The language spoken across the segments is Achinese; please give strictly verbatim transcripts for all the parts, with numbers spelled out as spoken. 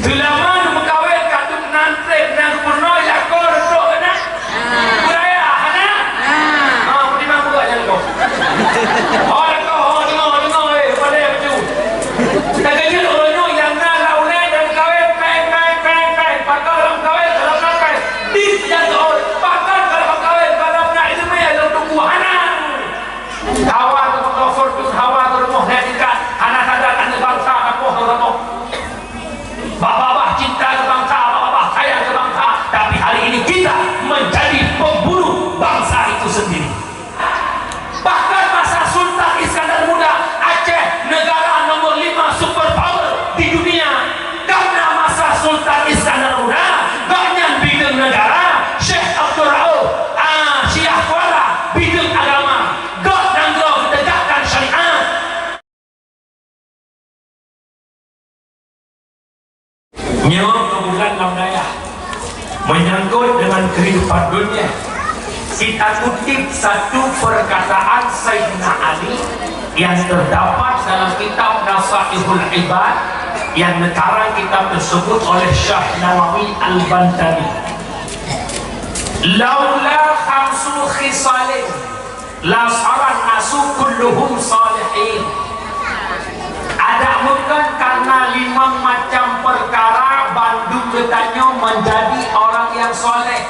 Seulama neumeukawen ka trok nan treb, nan gubunur, lakoe reutôk keunan. Beuraya hana? Ha, meutimang buka nyang lakoe. Oh, lakoe, oh, deungoe, deungoe, eh, pandai bacut. Teukeujot uroe nyoe nyang na lam ulée dan kawen, peng, peng, peng, peng. Pakon lam kawen, lam kawen. Di sijan teuôt, pakon lam kawen, padahai na ileumèe lom tuboh, hana. Hawa teupeugah fortun, hawa teurumoh nyan tingkat, hana sadar aneuk bansa kamoe teurumoh. Babah cinta keu bansa, babah sayang keu bansa, tapi hari ini kita menjadi pembunuh bangsa itu sendiri. Bahkan masa Sultan Iskandar Muda, Aceh negara nomor lima superpower di dunia. Karena masa Sultan Iskandar Muda, gobnyan bideueng negara, Syekh Abdul Rauf, ah, Syiah Kuala, bideueng agama, gobnyan geutegakkan syariat. Nyoe keubeulan lam dayah. Menyangkut dengan kehidupan dunia, kita kutip satu perkataan Sayyidina Ali yang terdapat dalam kitab Nasaihul Ibad yang dikarang kitab tersebut oleh Syekh Nawawi Al-Bantani. Laula khamsu khisalin la saran nasu kulluhum salihin. Adak meukon karena limong macam perkara bandum geutanyoe menjadi orang yang soleh.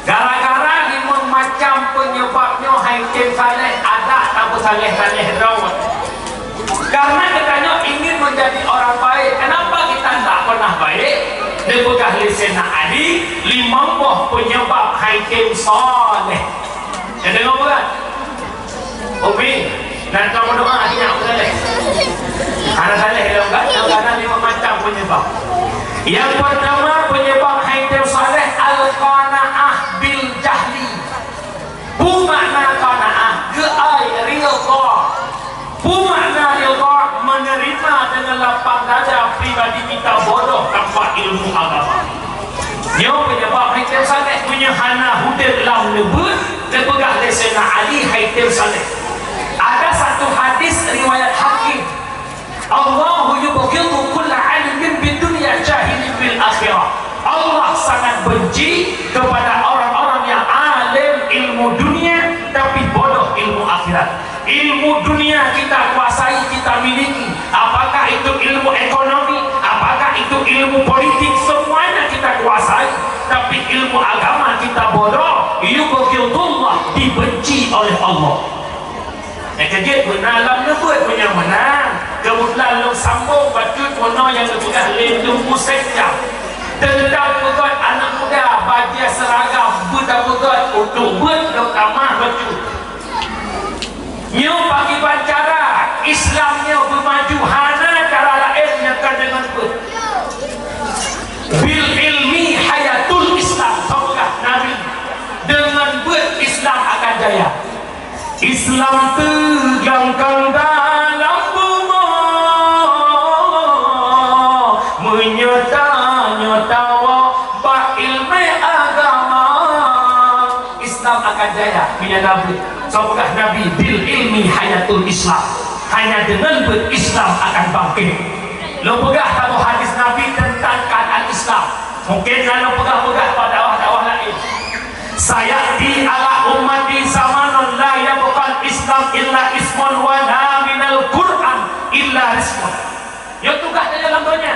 Gara-gara limong macam penyebab nyoe hai tem saleh, adak tapeusaleh-saleh droe. Karena geutanyoe ingin menjadi orang baik, kenapa kita tidak pernah baik? Dipeugah lé Saidina Ali, limong boh penyebab hai tem saleh. Nyang deungoe bukan? Umi, nan kamu doa hanya aku saleh. Hana saleh dalam ka-, dalam keadaan lima macam penyebab. Yang pertama penyebab hai tem saleh al-qanaah bil jahli. Peue makna qanaah? Geuai, ridha. Peue makna ridha? Menerima dengan lapang dada pribadi kita bodoh tanpa ilmu agama. Nyoe penyebab hai tem saleh, meunyoe hana udeb lam neubeuet, neupeugah lé Saidina Ali hai tem saleh. Ada satu hadis riwayat Hakim, "Allahu yubghidu kulla alimin bid dunya jahilin bil akhirah." Allah sangat benci kepada orang-orang yang alim ilmu dunia tapi bodoh ilmu akhirat. Ilmu dunia kita kuasai, kita miliki. Apakah itu ilmu ekonomi, apakah itu ilmu politik, semuanya kita kuasai. Tapi ilmu agama kita bodoh, yubghidullah, dibenci oleh Allah. Nyang keujeuet beuna lam neubeuet meunyoe meunan. Keubeutulan lôn sambong bacut bunoe nyang geupeugah lé Teungku Sekda. Teuntang peugöt aneuk muda bajèe seuragam, beutapeugöt untuk beuet lôn tamah bacut. Nyoe pakriban cara Islam nyoe beumaju, hana cara laén nyang ka deungon beuet. Bil ilmi hayatul Islam, sabda Nabi. Deungon beuet Islam akan jaya. Islam teugangkang dalam bumoe, meunyoe tanyoe tawoe bak ileumèe agama. Islam akan jaya, meunyoe na beuet. Sabda Nabi, "Bil ilmi hayatul Islam." Hanya deungon beuet Islam akan bangkit. Lôn peugah saboh hadis Nabi teuntang keuadaan Islam. Mungken na lôn peugah-peugah bak dakwah-dakwah laén. "Sayati ala ummati zamanun la yabqal Islam illa ismun wa la minal Qur'an illa rizqun." Nyoe tugaih tanyoe lam donya.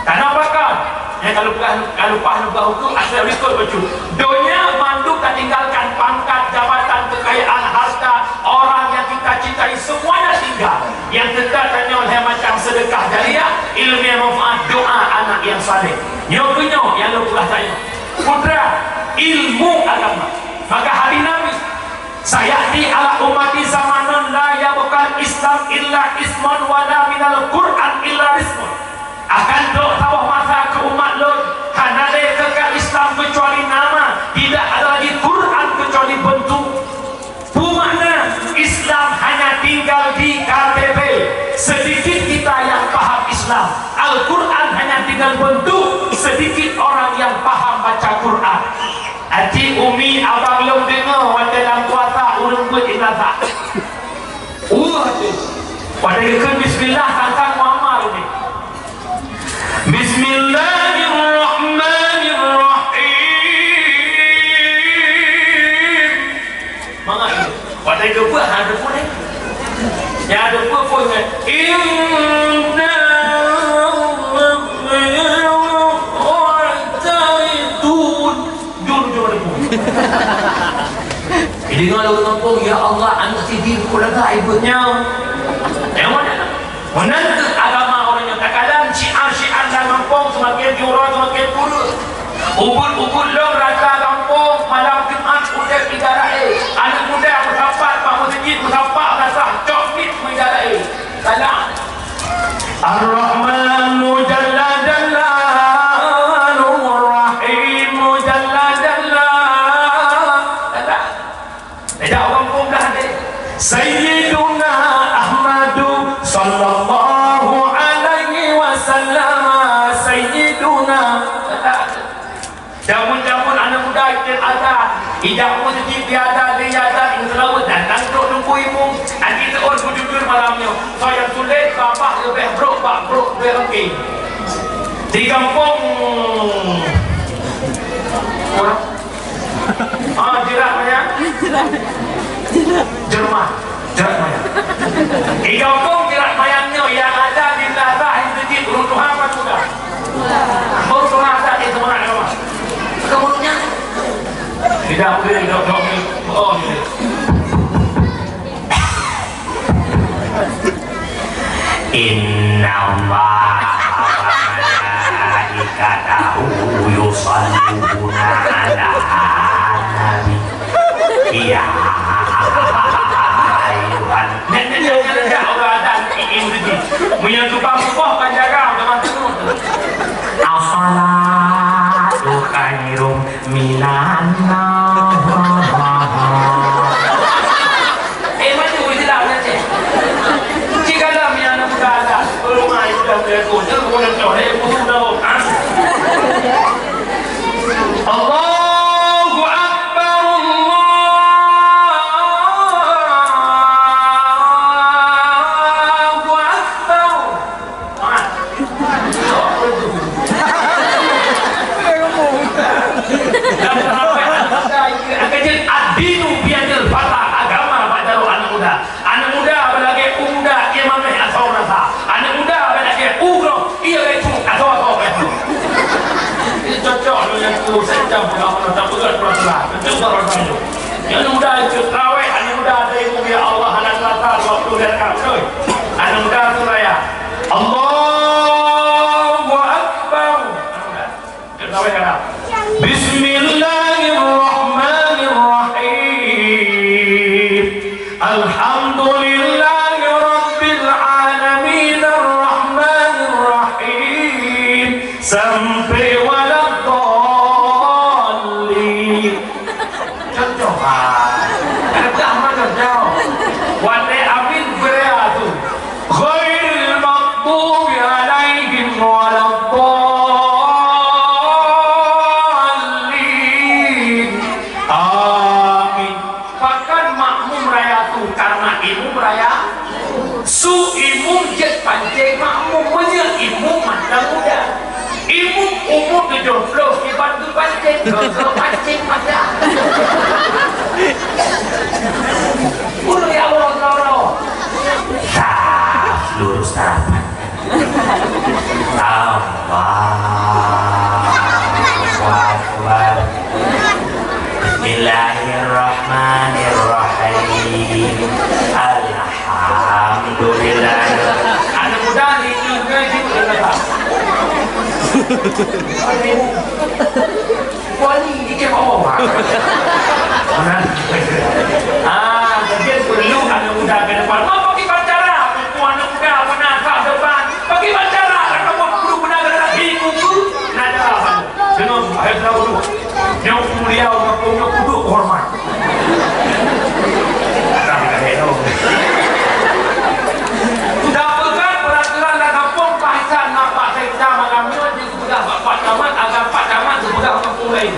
Karena pakon? Nyang ka lupah, ka lupah lubah huköm asai likot bacut. Donya mandum tatinggalkan, pangkat, jabatan, kekayaan, harta, orang yang kita cintai, semuanya tinggal. Nyang teuka tanyoe lhèe macam seudeukah jariah, ileumèe manfaat, doa anak nyang saleh. Nyoe keuh nyoe nyang lôn peugah tanyoe. Putra, ilmu agama. Maka hadis Nabi, "Sayati ala ummati zamanun la yabqal Islam illa ismun wa la minal Qur'an illa rizqun." Akan trok saboh masa keu umat lôn, hana lé keukai Islam keucuali nama, tidak ada lagi Qur'an keucuali beuntuk. Peue makna Islam hanya tinggal di K T P, sedikit kita yang paham Islam. Al-Qur'an hanya tinggal bentuk, sedikit orang yang paham baca Qur'an. Aci umi abang lôn deungoe watèe lam puasa ureueng beuet ijazah. Uh, watèe geukheun bismillah, sang-sang muamal ni. Bismillahirrahmanirrahim. Mangat. Watèe geubeuet, ha, geubeuet, eh. Nyang geubeuet pun, eh. Inna Jun, jun ada pun. Jadi, kalau kampung, "Ya Allah, aneuk sidin pun lagak ibu nyawa." Yang mana? Meunan keuh agama ureueng nyoe, takalon syiar-syiar lam gampông seumaken jura, seumaken pureueng. Ubit-ubit lom rata gampông, malam Jumat udép di daerah, eh, aneuk muda meusapat bak meuseujid, meusapat madrasah, cok miet di daerah, eh. Salah. Ar-Rahmanu jalla jalaluhu, Ar-Rahimu jalla jalla. Salah. Tidak orang pun dah deh. Sayyiduna Ahmadu sallallahu alaihi wasallam, Sayyiduna. Jamun-jamun aneuk muda ikheun azan, ijak meuseujid di azan, di azan, ijak seulaweuet, dan nanggroe nunggu imum, aji seuôn beujujur malam nyoe. Soe nyang tuléh, babah leubeh brok bak brok dua rangkée. Di gampông, ah, Jirat Mayan. Jerman. Jirat Mayan. Di gampông Jirat Mayan nyoe nyang ada di Plaza Institute, ureueng tuha apa muda? Ureueng tuha ada di semangat apa? Kemudiannya tidak boleh dok-dok ni. Oh, ni. Innallaha wa malaikatahu yusalluna 'alan nabi. Ya ayyuhan. Nyan, nyan, nyan, nyan, nyan, Allah Azan, i-, i-, i-, meunyoe tukang suboh panjara, memang tu. As-salatu khairum minan naum. Eh, maju, maju dah, maju. Jika dah, ya, anak muda, dah. Rumah itu dah boleh tu. Dia boleh tu. Eh, musuh dah, ah. Allahu Akbar, Allahu Akbar. Ad-dinu biyadil fata, agama bak jaroe aneuk muda. Aneuk muda bak lagèe u muda, ie mamèh asoe rasa. Aneuk muda bak lagèe u groh, ie lagèe cu asoe-asoe. Ini cocok dengan tu, saya jam pun tak pernah, tak pernah, tak pernah. Itu baru saya. Aneuk muda ikut rawek, aneuk muda ada ilmu, ya Allah, aneuk muda dua puluh lima tahun, betul. Aneuk muda tu raya. Allahu Akbar. Aneuk muda. Ikut rawek, kata. Bismillahirrahmanirrahim. Alhamdulillahi rabbil alamin, arrahmanirrahim. Sampai waladdallin. Cocok, ah. Ada pun amal cocok. Wale amin berea tu. Ghairil maghdubi alaihim waladdallin. Amin. Pakon makmum raya tu karena imum raya. Su imum jeuet pancéng makmum, meunyoe imum mantong muda. Imum umur tujoh ploh, kiban geupancéng, geupancéng mata. Ureueng ya Allah, Allah. Sah, lurus sarapan. Allahu Akbar. Bismillahirrahmanirrahim. Alhamdulillah. Aneuk muda ni, ni, ni, ni, ni. Wali, ni ke bawah. Ah, jadi perlu aneuk muda ke depan. Mau pakai pacara, perempuan aneuk muda pernah kat depan. Pakai pacara, kata buat guru benar-benar bingung tu. Nada apa? Dengan bahasa dulu. Nyok mulia, orang pun nyok kudu hormat. Tapeugah peuraturan lam gampông, paih that na Pak Sekda malam nyoe jipeugah bak Pak Camat, agar Pak Camat jipeugah bak gampông laén.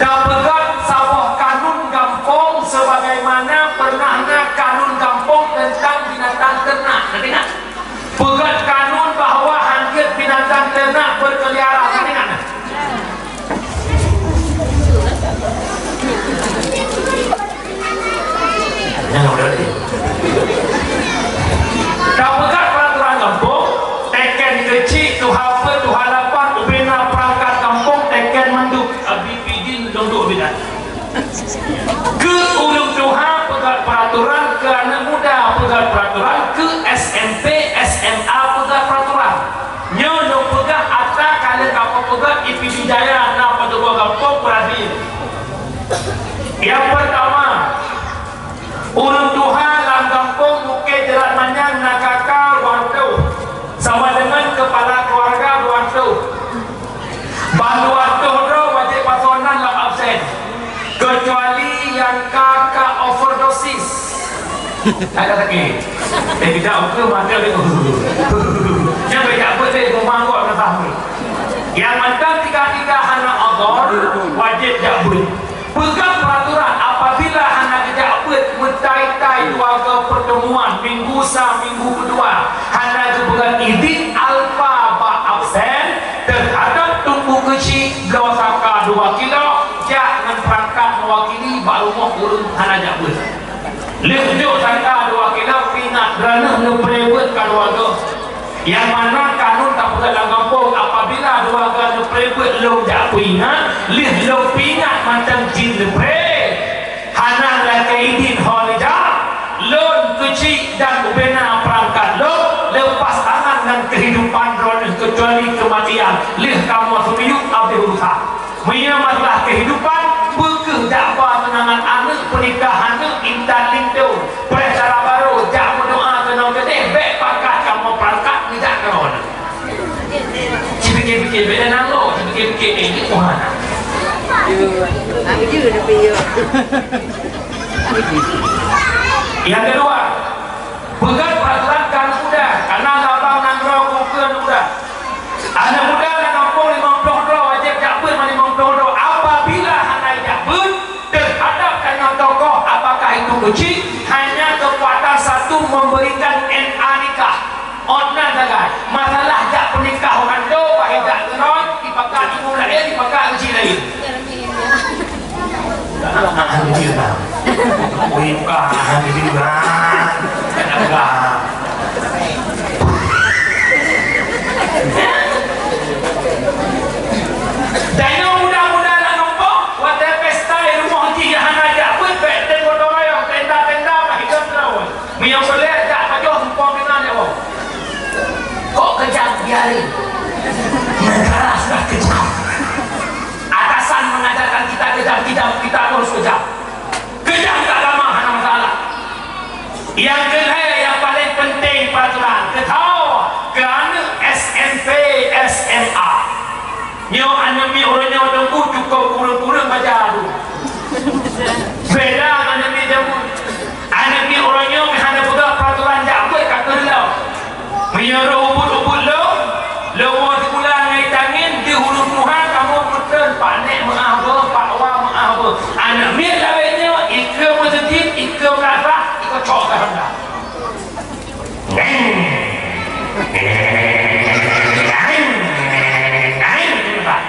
Tapeugah saboh kanun gampông sebagaimana pernah na kanun gampông Ternak berkeliaran, ingat. Nyan udah deh. Ka peugah peraturan gampông, teken keuchik, tuha peuet, tuha lapan, ubena perangkat gampông, teken mandum, abi pidin duduk bidan. Keu ureueng tuha peugah peraturan, keu aneuk muda peugah peraturan, keu S M P, S M A peugah peraturan. Nyoe lôn peugah atra ka lheueh kamoe peugah di Pidie Jaya na padub gampông Brazil. Nyang peurtama, ureueng tuha lam gampông Bukét Jeurat Manyang na K K dua reutôh, sama deungon keupala keuluwarga dua reutôh. Ban dua reutôh droe wajéb pasoe nan lam absen, keucuali nyang ka ka overdosis. Ada sakét. Eh, tidak, ukeue mata dia. Nyan bèk jak beuet deh, meumang gok na tahu. Nyang mantong tiga-tiga hana udhur, wajéb jak beuet. Peugah peraturan, apabila hana geujak beuet, meutai-tai dua go pertemuan, minggu sa, minggu keudua, hana geupeugah idin alpa bak absen teuhadap teungku keuchik, bloe saka dua kilo, jak ngon perangkat meuwakili bak rumoh ureueng hana jak beuet. Lheueh jok saka dua kilo, peuingat, droeneuh neupreh beuet ka dua go. Nyang mana kanun tapeugah lam gampông, apabila dua go neupreh beuet lôn jak peuingat, lheueh lôn peuingat mantong jih neupreh. Hana lakèe idin ho neujak, lôn keuchik dan ubena perangkat lôn, lepas tangan ngon keuhidupan droeneuh keucuali keumatian, lheueh kamoe seumiyueb abéh urusan. Meunyoe masalah keuhidupan, peu kheueh jak ba teunangan aneuk, peunikah aneuk, intat linto, preh dara barô, jak meudoa keunoe keudeh, bèk pakat kamoe peurangkat neujak keudroe. Sipikir-pikir, bèk nanggroe, sipikir-pikir, eh, nyoe Tuhan. Nyang keudua, peugah peuraturan keu aneuk muda, kana labang nanggroe bukon muda. Aneuk muda lam gampông limong ploh droe wajéb jak beuet ngon limong ploh droe. Apabila hana jak beuet teuhadap tanyoe tokoh, apakah itu keuchik, hanya keukuatan satu memberikan N A nikah. Ot nan sagai, masalah jak peunikah ureueng dua, bah jak keudroe, dipakat ibu laén, dipakat keuchik laén. Alhamdulillah. Wih, bukan, alhamdulillah. Alhamdulillah. Tanyoe muda-muda lam gampông, watèe pesta di rumoh jih nyang hana jak beuet, bèk tem gotong royong, tenda-tenda, bah hitam seulaweuet. Meunyoe peureulèe jak pajoh, seumpom deungon nyoe. Kok keujam, biarin. Negara sudah kejam. Atasan mengajarkan kita kejam, kejam, kita pun kejam. Keujah keu agama hana masalah. Nyang keulhèe nyang paleng peunteng peuraturan keu tho keu aneuk S M P, S M A. Nyoe aneuk miet uroe nyoe teungku cukôp kureueng-kureueng baca tu. Beda ngon aneuk miet jameun. Aneuk miet uroe nyoe hana peugah peuraturan jak beuet ka keuneulheueh. Meunyoe rôh ubit-ubit lôn, lôn woe sikula ngon tangieng, di hulu tuha kamoe meuteun, pak nek meuah beuh, pak wa meuah beuh. Aneuk miet lawét nyoe, ikeue meuseujid, ikeue meulasah, ikeue cok ka honda. Neng! Neng! Neng! Neng!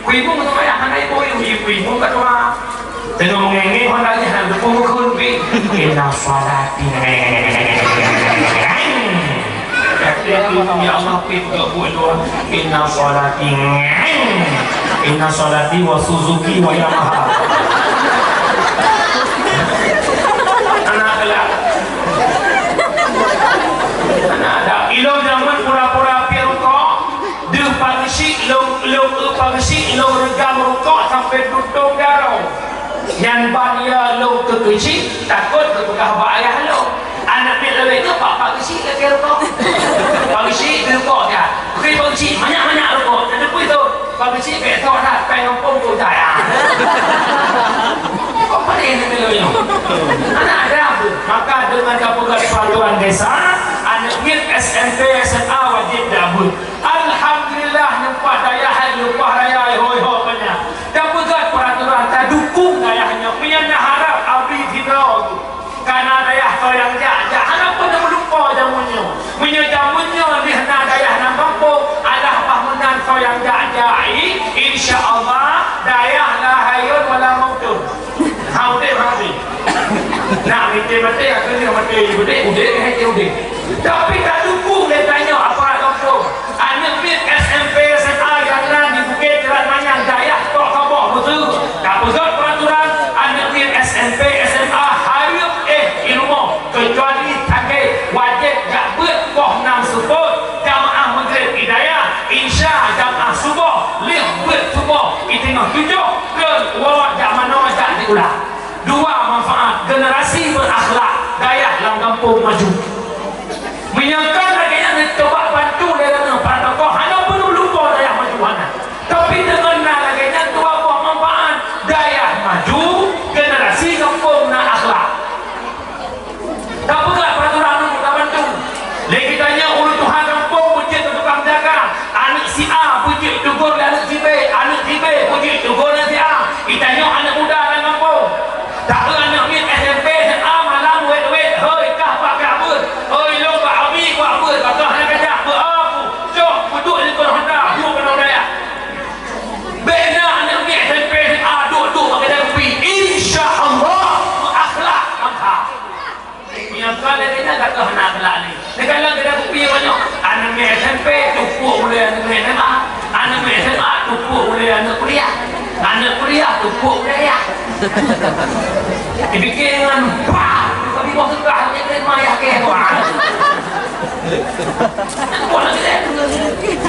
Kui bung tu payah hana ibu, ibu, ibu, ibu kat rumah. Tengok mengenge hon lagi hana debu mukun pi. Inna salati. Tapi aku ya Allah pi buka buat doa. Inna salati. Inna salati wa Suzuki wa Yamaha. Anak kelak. Anak ada. Ilong zaman pura-pura pi rukok. Deuh pageusyik lôn, lôn, eu, pageusyik lôn reugam rukok sampoe tutong daroe. Nyan ban ya lôn keu keuchik, takot geupeugah bak ayah lôn. Aneuk miet lawét nyoe bak pageusyik lakèe rukok. Pageusyik rukok nyan. Bukon pageusyik, manyak-manyak rukok. Teudeupui thon. Pageusyik bèk thon that, pèng gampông tu jaya. Kok pandai aneuk miet lawét nyoe? Anak ada apa? Maka dengan kapeugah peraturan desa, aneuk miet S M P, S M A wajéb jak beuet. Alhamdulillah, nyoe pat dayah hai leupah raya, hôi-hôi banyak. Tapeugah peraturan, tadukong dayah nyoe. Meunyoe na harab, abri sidroe. Kana dayah soe nyang jak, jak hana peureulèe meulupa jameun nyoe. Meunyoe jameun nyoe lheueh na dayah lam gampông, alah bah meunan Nyang jak-jak, insya Allah, dayah la hayyun wa la mautun. Ha, udép, ha, udép. Nak maté-maté, aku ni maté, udép, udép, udép. Tapi ka dukung lé tanyoe aparat gampông. Aneuk miet S M P, S M A nyang na di Bukét Cerat Manyang, dayah tok saboh beutôi. Ka peugah peraturan, aneuk miet S M P, S M A hareuem éh di rumoh, keucuali tangke wajéb jak beuet poh nam seupôt jamaah Maghrib di dayah, Isya jamaah suboh, lheueh beuet suboh di teungoh tujoh, keu uroe jak manoe jak sikula. Dua manfaat, generasi berakhlak, dayah lam gampông maju. Meunyoe kon lagèe nyan, coba bantu lé droeneuh para tokoh, hana peureulèe lupa dayah maju hana. Tapi deungon na lagèe nyan, dua boh manfaat, dayah maju, generasi gampông na akhlak. Tapeugah peraturan nyoe tabantu. Lé geutanyoe ureueng tuha gampông beujeuet keu tukang jaga. Aneuk si A beujeuet teugor lé aneuk si B, aneuk si B beujeuet teugor lé si A. Geutanyoe aneuk muda lam gampông. Taeu aneuk miet S M P, S M A malam wet-wet, "Hoi, kah pat kah beuet? Hoi, lôn bak abi kuat beuet, bak kah hana kajak beuet aku. Cok, peuduek di likot honda, duek keunoe dayah." Bèk na aneuk miet S M P, S M A duek-duek bak keude kupi. Insya Allah, meuakhlak bangsa. Nyang ka lagèe nyan ka teuh hana akhlak lé. Neukalon keude kupi nyoe, aneuk miet S M P tupuk ulèe aneuk miet S M A, aneuk miet S M A tupuk ulèe aneuk kuliah, aneuk kuliah tupuk ulèe yah. Dipike ngon, wah, tapi boh seukah, nyan keuh mayah kèe, wah.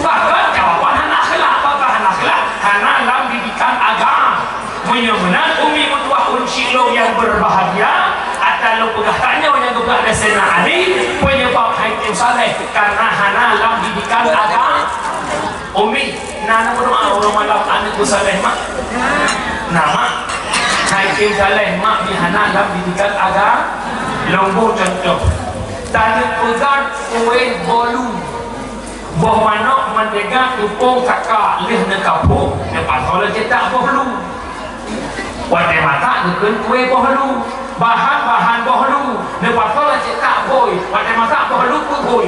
Bahkan jawaban hana akhlak, bahkan hana akhlak, hana lam didikan agama. Meunyoe meunan umi meutuah ureueng syik lôn nyang berbahagia, ata lôn peugah tanyoe nyang geupeugah lé Saidina Ali, penyebab hai tim saleh karena hana lam didikan agama. Umi, na neumeudoa uroe malam aneuk saleh mak? Na mak. Hai tim saleh mak di hana lam didikan agama. Lôn bôh contoh. Taneuk peugah kueh bolu. Boh manok meudega tupông saka lheueh neukapôh, neupasoe lé cetak boh lu. Watèe masak geukheun kueh boh lu. Bahan-bahan boh lu, neupasoe lé cetak bhôi. Watèe masak boh lu peue bhôi.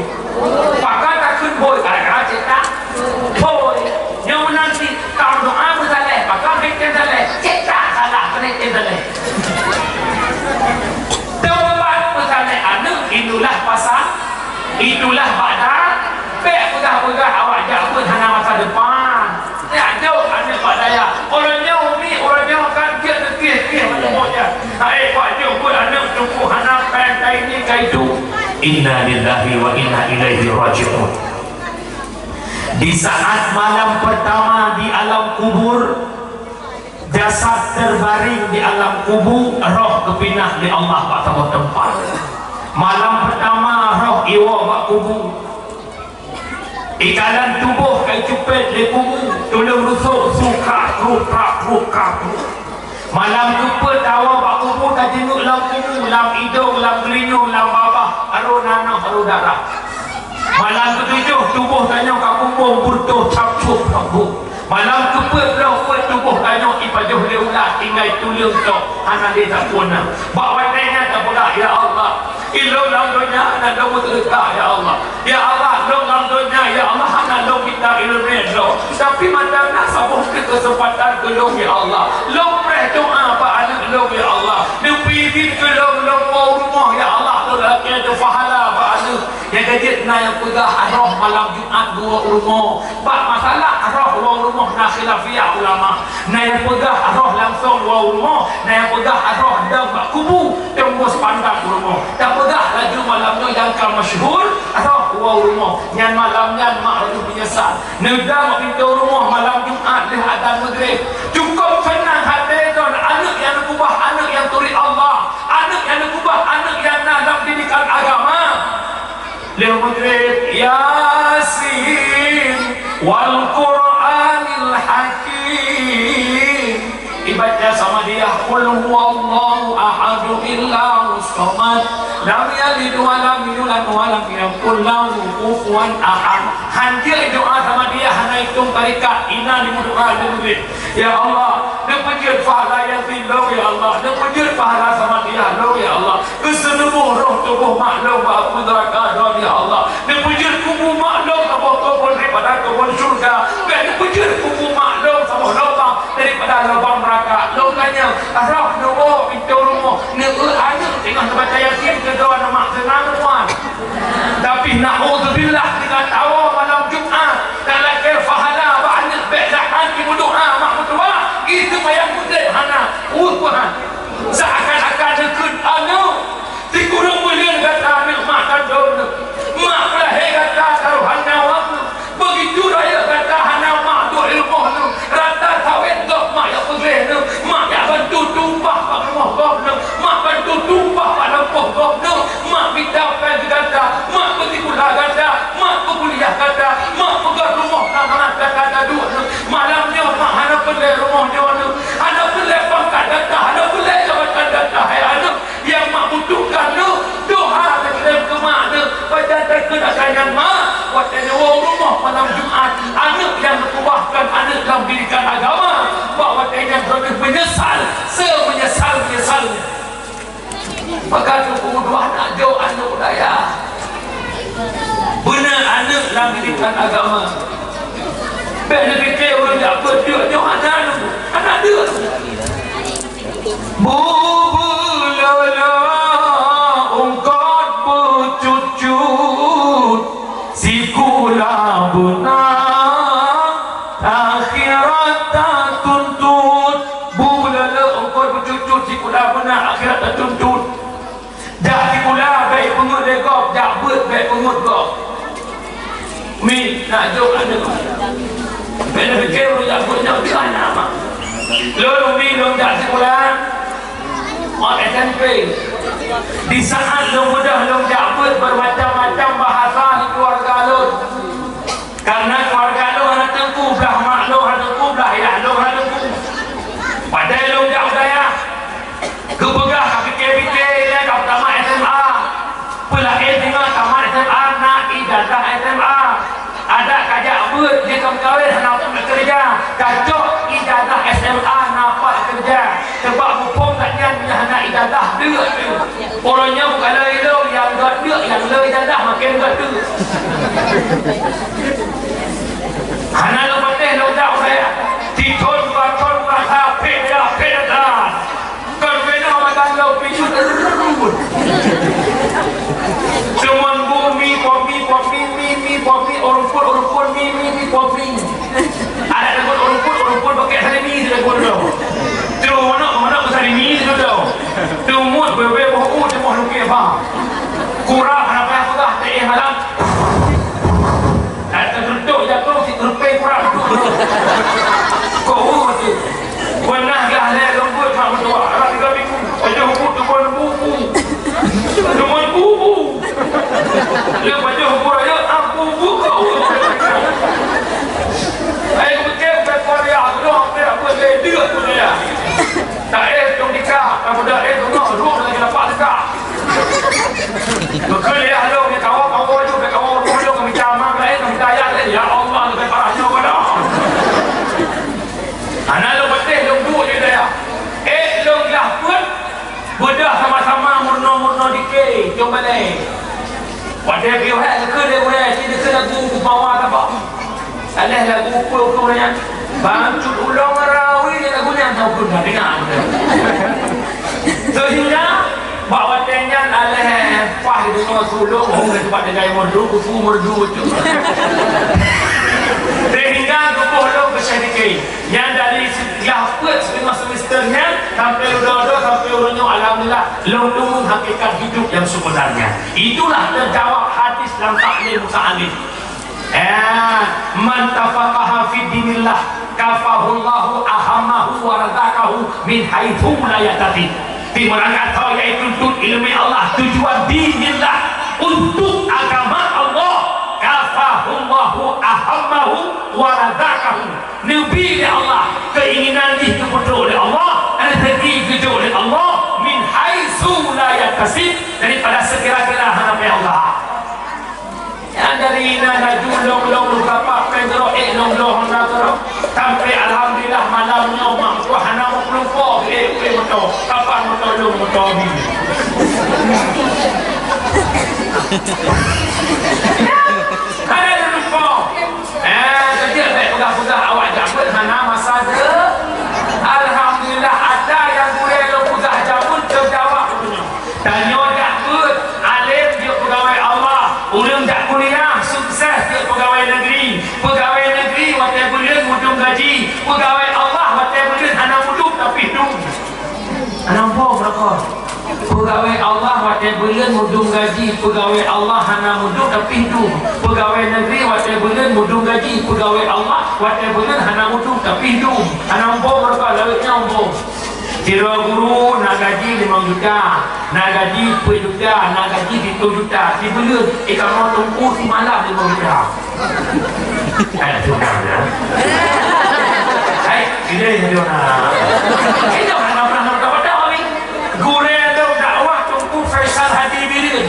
Pakon takheun bhôi, gara-gara cetak bhôi. Nyoe meunan cit, tameudoa meusaleh, pakon hai tem saleh, cetak salah keuneuk tem saleh. Teumpat peusaleh aneuk, itulah pasal Itulah bak dayah, bèk peugah-peugah awak jak beuet hana masa depan. Jak jok aneuk bak dayah. Uroe nyoe umi, uroe nyoe kan jeuet neukeh-keh meunyoe nyan. Hai bak jok beuet aneuk teungku hana kai-kai ni kai tu. Inna lillahi wa inna ilaihi raji'un. Di saat malam pertama di alam kubur, jasad terbaring di alam kubu, roh geupinah lé Allah bak saboh teumpat. Malam pertama roh iwoe bak kubu. Ikalon tuboh ka icupet lé kubu, tuleueng rusok su krak krup krak krup krak krup. Malam keupeuet tawoe bak kubu, tajeungeuk lam kubu, lam idong, lam geulinyueng, lam babah, harôh nanoh, harôh darah. Malam keutujôh tuboh tanyoe ka kumbong beureutoh cap-cup rambôt. Malam keupeuet bloe peuet tuboh tanyoe ipajoh lé ulat, tinggai tuleueng tok, hana lé sapeue na. Bak watèe nyan tapeugah, "Ya Allah, ilôn lam donya hana lôn meuseudeukah, ya Allah. Ya Allah, lôn lam donya, ya Allah, hana lôn mita ileumèe droe. Tapi mantong na saboh teuk keuseumpatan keu lôn, ya Allah. Lôn preh doa bak aneuk lôn, ya Allah. Neupeuidhin keu lôn, lôn woe u rumoh, ya Allah, lôn lakèe teupahala bak aneuk." Nyang keujeuet na nyang peugah roh malam Jumat geuwoe u rumoh. Bak masalah roh woe u rumoh na khilafiah ulama. Na nyang peugah roh langsong woe u rumoh, na nyang peugah roh dong bak kubu teumbus pandang u rumoh. Tapeugah laju malam nyoe nyang ka masyhur, roh woe u rumoh. Nyan malam nyan mak laju meunyeusal. Neudong bak pintoe rumoh malam Jumat lheueh azan Maghrib. Cukôp seunang até droe aneuk nyang neukeubah aneuk nyang turi Allah, aneuk nyang neukeubah aneuk nyang na lam didikan agama. Lheueh Maghrib, Yasin wal Qur'anil Hakim. Ibaca Samadiyah, Qul huwallahu ahad, Allahus samad, lam yalid wa lam yulad wa lam yakul lahu kufuwan ahad. Hanjeuet doa Samadiyah hana itong tarekat, inan ibu doa di Maghrib. Ya Allah, neupeujeuet pahala Yasin lôn, ya Allah. Neupeujeuet pahala Samadiyah lôn, ya Allah. Keu seuluruh roh tuboh mak lôn bak apui neuraka droe, ya Allah. Neupeujeuet kubu mak lôn saboh keubon daripada keubon syurga. Bèk Lubang meuraka, lôn tanyong, roh neuwoe pintoe rumoh, neueu aneuk teungoh neubaca Yasin keu droe, neumak seunang, Wan. Tapi naudzubillah, deungon tawoe malam Jumat, talakée pahala bak aneuk, bék that han jimeudoa mak meutuwah, i seumayang udeb hana, uh, Tuhan. Seakan-akan neukheun aneuk, sikureueng buleuen gata aneuk mak kandông neuh, mak peulahé gata taroh hana wang neuh, beugitu rayeuk gata hana mak duek i rumoh neuh, rata sawét gob mak jak peugleh neuh, mak jak bantu tumpah bak rumoh gob neuh, mak bantu tumpah bak lampôh gob neuh, mak mita péng keu gata, mak beusikula gata, mak peukuliah gata, mak peugöt rumoh na mangat gata taduek neuh. Malam nyoe mak hana peureulée rumoh nyoe neuh, hana peureulée pangkat gata, hana peureulée jabatan gata, hai aneuk. Nyang mak butuhkan neuh, doa teukeudeueng keu mak neuh, pajan takheun ata nyan mak, watée neuwoe u rumoh malam Jumat, aneuk nyang neukeubahkan aneuk lam didikan agama, bak watée nyan droeneuh meunyeusal, seumeunyeusal-meunyeusal. Maka teungku dua nak jok aneuk dayah. Beuna aneuk lam didikan agama. Bék neupike ureuëng jak beuet deuk nyoe hana, hana deuk. Bu beulala ungkot beucut-cut, sikula beuna akhirat tatuntut. Bu beulala ungkot beucut-cut, sikula beuna akhirat tatuntut. Jak sikula bék peungeut lé gob, jak beuet bék peungeut gob. Mi, nak jok aneuk. Bék neupike ureuëng jak beuet nyoe keu aneuk mak. Lôn umi lôn jak sikula, ôn S M P. Di saat lôn beudôh lôn jak beuet, beumacam-macam bahasa di keuluwarga lôn. Kareuna keuluwarga lôn hana teungku, blah mak lôn hana teungku, blah yah lôn hana teungku. Padahai lôn jak u dayah, geupeugah ka pike-pike ilée ka tamat S M A. Peulaén singoh tamat S M A na ijazah S M A. Adak ka jak beuet, jeuet ka meukawen hana pat keureuja. Ka cok ijazah S M A na pat keureuja. Sabab muphom that nyan nyang hana ijazah deuk. Uroe nyoe bukan lé ilong nyang gét deuk, nyang lé ijazah maken gét deuk. Hana lôn patéh lôn jak u dayah. Sithon dua thon rasa pih dah pih dah. Kon beda makan lôn picut. Teumon bu mi, po mi, po mi, mi, mi, po mi, ureuëng pun, ureuëng pun, mi, mi, mi, po mi. Ada teumon ureuëng pun, ureuëng pun pakai salimi sudah pun tu. Terus manok, manok ke salimi sudah tu. Teumon bebe boh u, teumon lukis bang. Kurang hana payah peugah, teuéh malam. Ata geureutok jatuh, si geureupe kurang. Kok urut tu. Pernah gah lé leumbut mak meutuah, anak tiga minggu. Pajoh bu, teumon bubu. Teumon bubu. Lé pajoh bu raya, aku bu kau. Ai, beukém, beukém, aku dah hampir, aku lé deuk tu dia. Tak éh, dong dika, kamu dah éh, tengok, duduk lagi dapat dika. Beukeuliah lôn, kawa-kawa ju, kawa-kawa ju, kami camang laén, kami dayah laén. Ya Allah, lebih parah nyoe pada. Hana lôn patéh, lôn duek di dayah. Éh, lôn lah peuet, beudôh sama-sama meurunoe-meurunoe dikée, cong balée. Watée piôh hék, geukheun lé gurée, ci geukheun lagu Bupawa Sabah. Aléh lagu peue-peue nyan. Bang cut ulông rawi lagu nyan tau pun dah dengar. Sehingga bak watée nyan aléh paih deungoe su ulông, hong lé tempat tinggai merdu, kuku merdu betul. Sehingga tuboh ulông keusyedikit. Nyan dari setiap peuet setengah semester nyan sampai udah-udah sampai uroe nyoe, alhamdulillah, lôn temu hakikat hidup yang sebenarnya. Itulah terjawab hadis lam Taklim Muta'allim. Eh, man tafaqaha fi dinillah, kafahullahu ahammahu wa razaqahu min haitsu la yahtasib. Timeurangkat tho yaitu tuntut ileumé Allah, tujuan dinillah, untuk agama Allah, kafahullahu ahammahu wa razaqahu. Neubi lé Allah keinginan jih geupeutrok lé Allah, rezeki geujok lé Allah, min haitsu la yahtasib, daripada sekira-kira hana payah Allah. Nyan dari inan laju lôn-lôn lôn kapah péng keudroe, ék lôn-lôn hana keudroe. Sampai alhamdulillah malam nyoe mak meutuah hana meukeulumpok, ék, ék moto. Kapah moto lôn moto bi. Hana lôn lupa. Eh, keudiek bék peugah-peugah awak jak beuet hana masa de-, Peugawée Allah watée buleuen mudum gaji, peugawée Allah hana mudum tapi dum. Peugawée negeri watée buleuen mudum gaji, peugawée Allah watée buleuen hana mudum tapi dum. Hana umpung, meureuka lawét nyan umpung. Sidroe guru na gaji limong juta, na gaji peuet juta, na gaji pitung juta. Sibuleuen, eh, kamoe teungku simalam limong juta. Eh, sudah ya. Hai, ini dia na. Ini orang pernah tahu tahu ni. Gurée lôn dakwah Teungku Faisal Hadi Bireuen.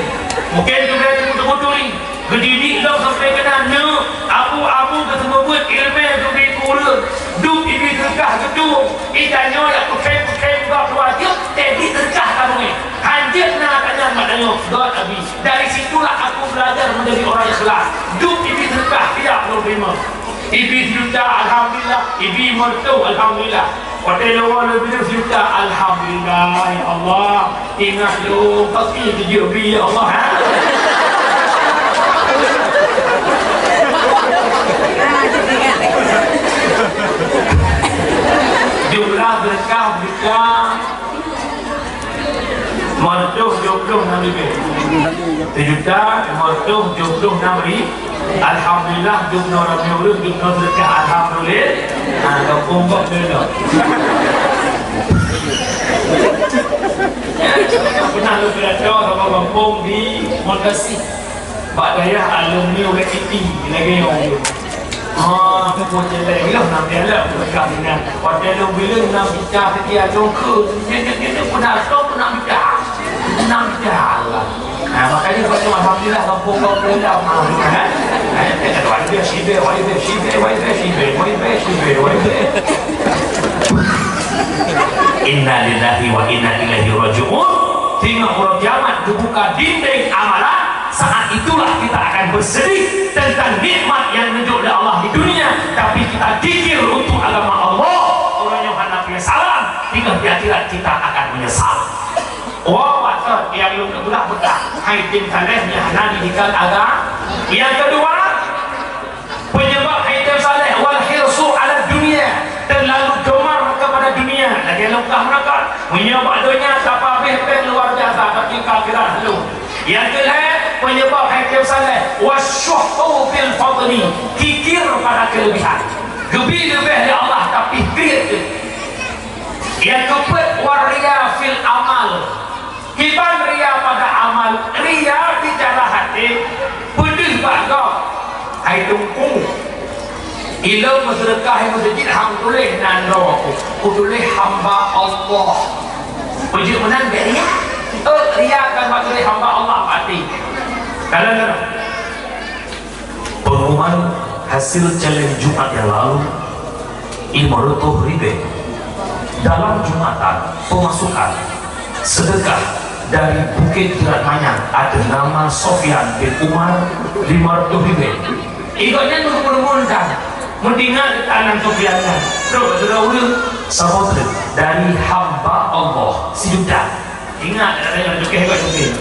Mungkin juga Teungku turi. Geudidik lôn sampai keunan nyoe, abu-abu geuseumeubeuet ileumé geubri keu ureueng. Dum ibi teuka geutueng. Ita nyoe yak peukhém-peukhém gob dua jeuet, tebi teuka ka beungéh. Hanjeuet na ka nyan mak tanyoe, gob abi. Dari situlah aku belajar menjadi orang ikhlas. Dum ibi teuka tiap lôn teurimong. Ibi sijuta, alhamdulillah. Ibi meureutoh, alhamdulillah. Watée lôn woe lôn bileung sijuta, alhamdulillah, ya Allah. Ingat lôn, pasti tujok bi, ya Allah, ha? Jumlah berkah juta. Meureutoh jumlah nam ibi. Sijuta, meureutoh jumlah nam ri-, Alhamdulillah, jumlah ramé ureueng, jumlah sedekah, alhamdulillah. Ha, gampông kok jumlah. Pernah lôn pidato sama gampông di Mekah. Bak dayah alumni U L I T lagée nyoe. Ah, aku pun jelek lah, nak jelek, bukan dengan. Watée lôn bileung nam bica setia lôn ke, nyan, nyan, nyan, nyan, pun dah, pun nak bica. Pun nak bica lah. Nah, makanya banyak alhamdulillah, kampung kau pun dah, ah, kan? Nah, dia kata, wai beh, si beh, wai beh, si beh, wai beh, si beh, wai beh, si beh, wai beh. Inna lillahi wa inna ilaihi raji'un. Tengok uroe kiamat geubuka dinding amalan, saat itulah kita akan bersedih tentang nikmat yang neujok lé Allah di dunia, tapi kita kikir untuk agama Allah. Uroe nyoe hana penyesalan, tinggal di akhirat kita akan menyesal. Oh, mata yang lôn teubelah beutah, hai tim saleh nyang hana didikan agama. Yang kedua, penyebab hai tim saleh, wal hirsu ala dunia, terlalu gemar kepada dunia. Lagée lôn peugah meunakot, meunyoe bak donya tapabeh-beh luar biasa, tapi ka akhirat hana. Nyang keulhée, penyebab hai tim saleh, wasyuhu fil fadli, kikir pada kelebihan. Geubi leubeh lé Allah, tapi kriet teuh. Nyang keupeuet, waria fil amal. Kiban ria pada amal, ria bicara hati, peudeuh bak gob. Hai Teungku, ilôn meuseudeukah i meuseujid han tuléh nan droe aku, kutuléh hamba Allah. Peujeuet meunan bèk ria. Eh, ria kan bak tuléh hamba Allah, pati. Kalon, kalon. Pengumuman hasil challenge Jumat yang lalu, lima ratus ribu. Dalam Jumatan, pemasukan sedekah dari Bukit Kilat Manyang atas nama Sofyan bin Umar, lima ratus ribu. Ikutnya nunggu-nunggu kan, mendingan kita anak Sofyan kan. Terus, terus, terus. Sabotre dari hamba Allah, sejuta. Ingat, ada yang lebih hebat mungkin.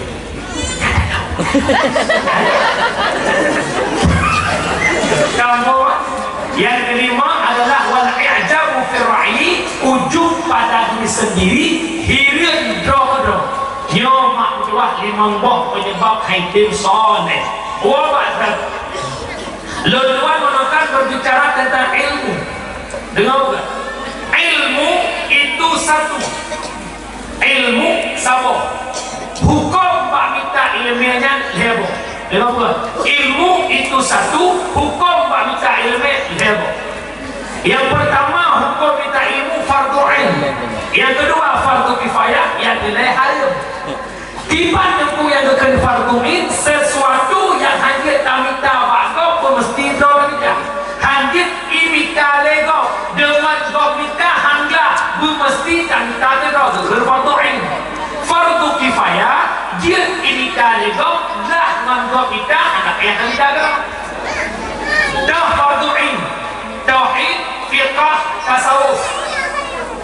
Kamu, yang kelima adalah wal i'jabu fir ra'yi, ujub pada diri sendiri, hireuen droe keudroe. Nyoe mak meutuah limong boh penyebab hai tim saleh. Dua bak that. Lôn tuan meunokan berbicara tentang ilmu. Dengar bukan? Ilmu itu satu. Ilmu saboh. Huköm bak mita ileumé nyan lhèe boh. Lhèe boh. Ilmu itu satu, huköm bak mita ileumé lhèe boh. Yang pertama, huköm mita ilmu fardu ain. Yang kedua, fardu kifayah. Yang keulhèe hareuem. Kiban teungku nyang geukheun fardu ain, sesuatu nyang hanjeuet tamita bak gob, beumeusti droe tamita. Hanjeuet imita lé gob, deungon gob mita hán glah, beumeusti tamita lé gob, geukheun fardu ain. Fardu kifayah, jeuet imita lé gob, glah ngon gob mita, hana payah tamita gob. Dah fardu ain. Tauhid, fiqah, tasawuf.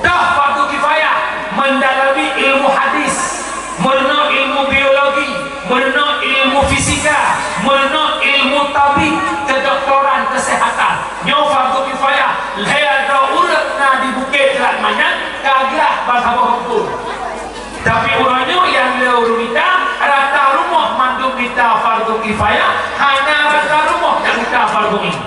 Dah fardu kifayah, mendalami ilmu hadis, meurunoe ilmu biologi, meurunoe ilmu fisika, meurunoe ilmu tabib, kedoktoran, kesehatan. Nyoe fardu kifayah, lhèe droe ureueng na di Bukét Kilat Manyang, ka glah ban saboh rukun. Tapi uroe nyoe nyang le ureuëng mita, rata rumoh mandum mita fardhu kifayah, hana rata rumoh nyang mita fardhu ain.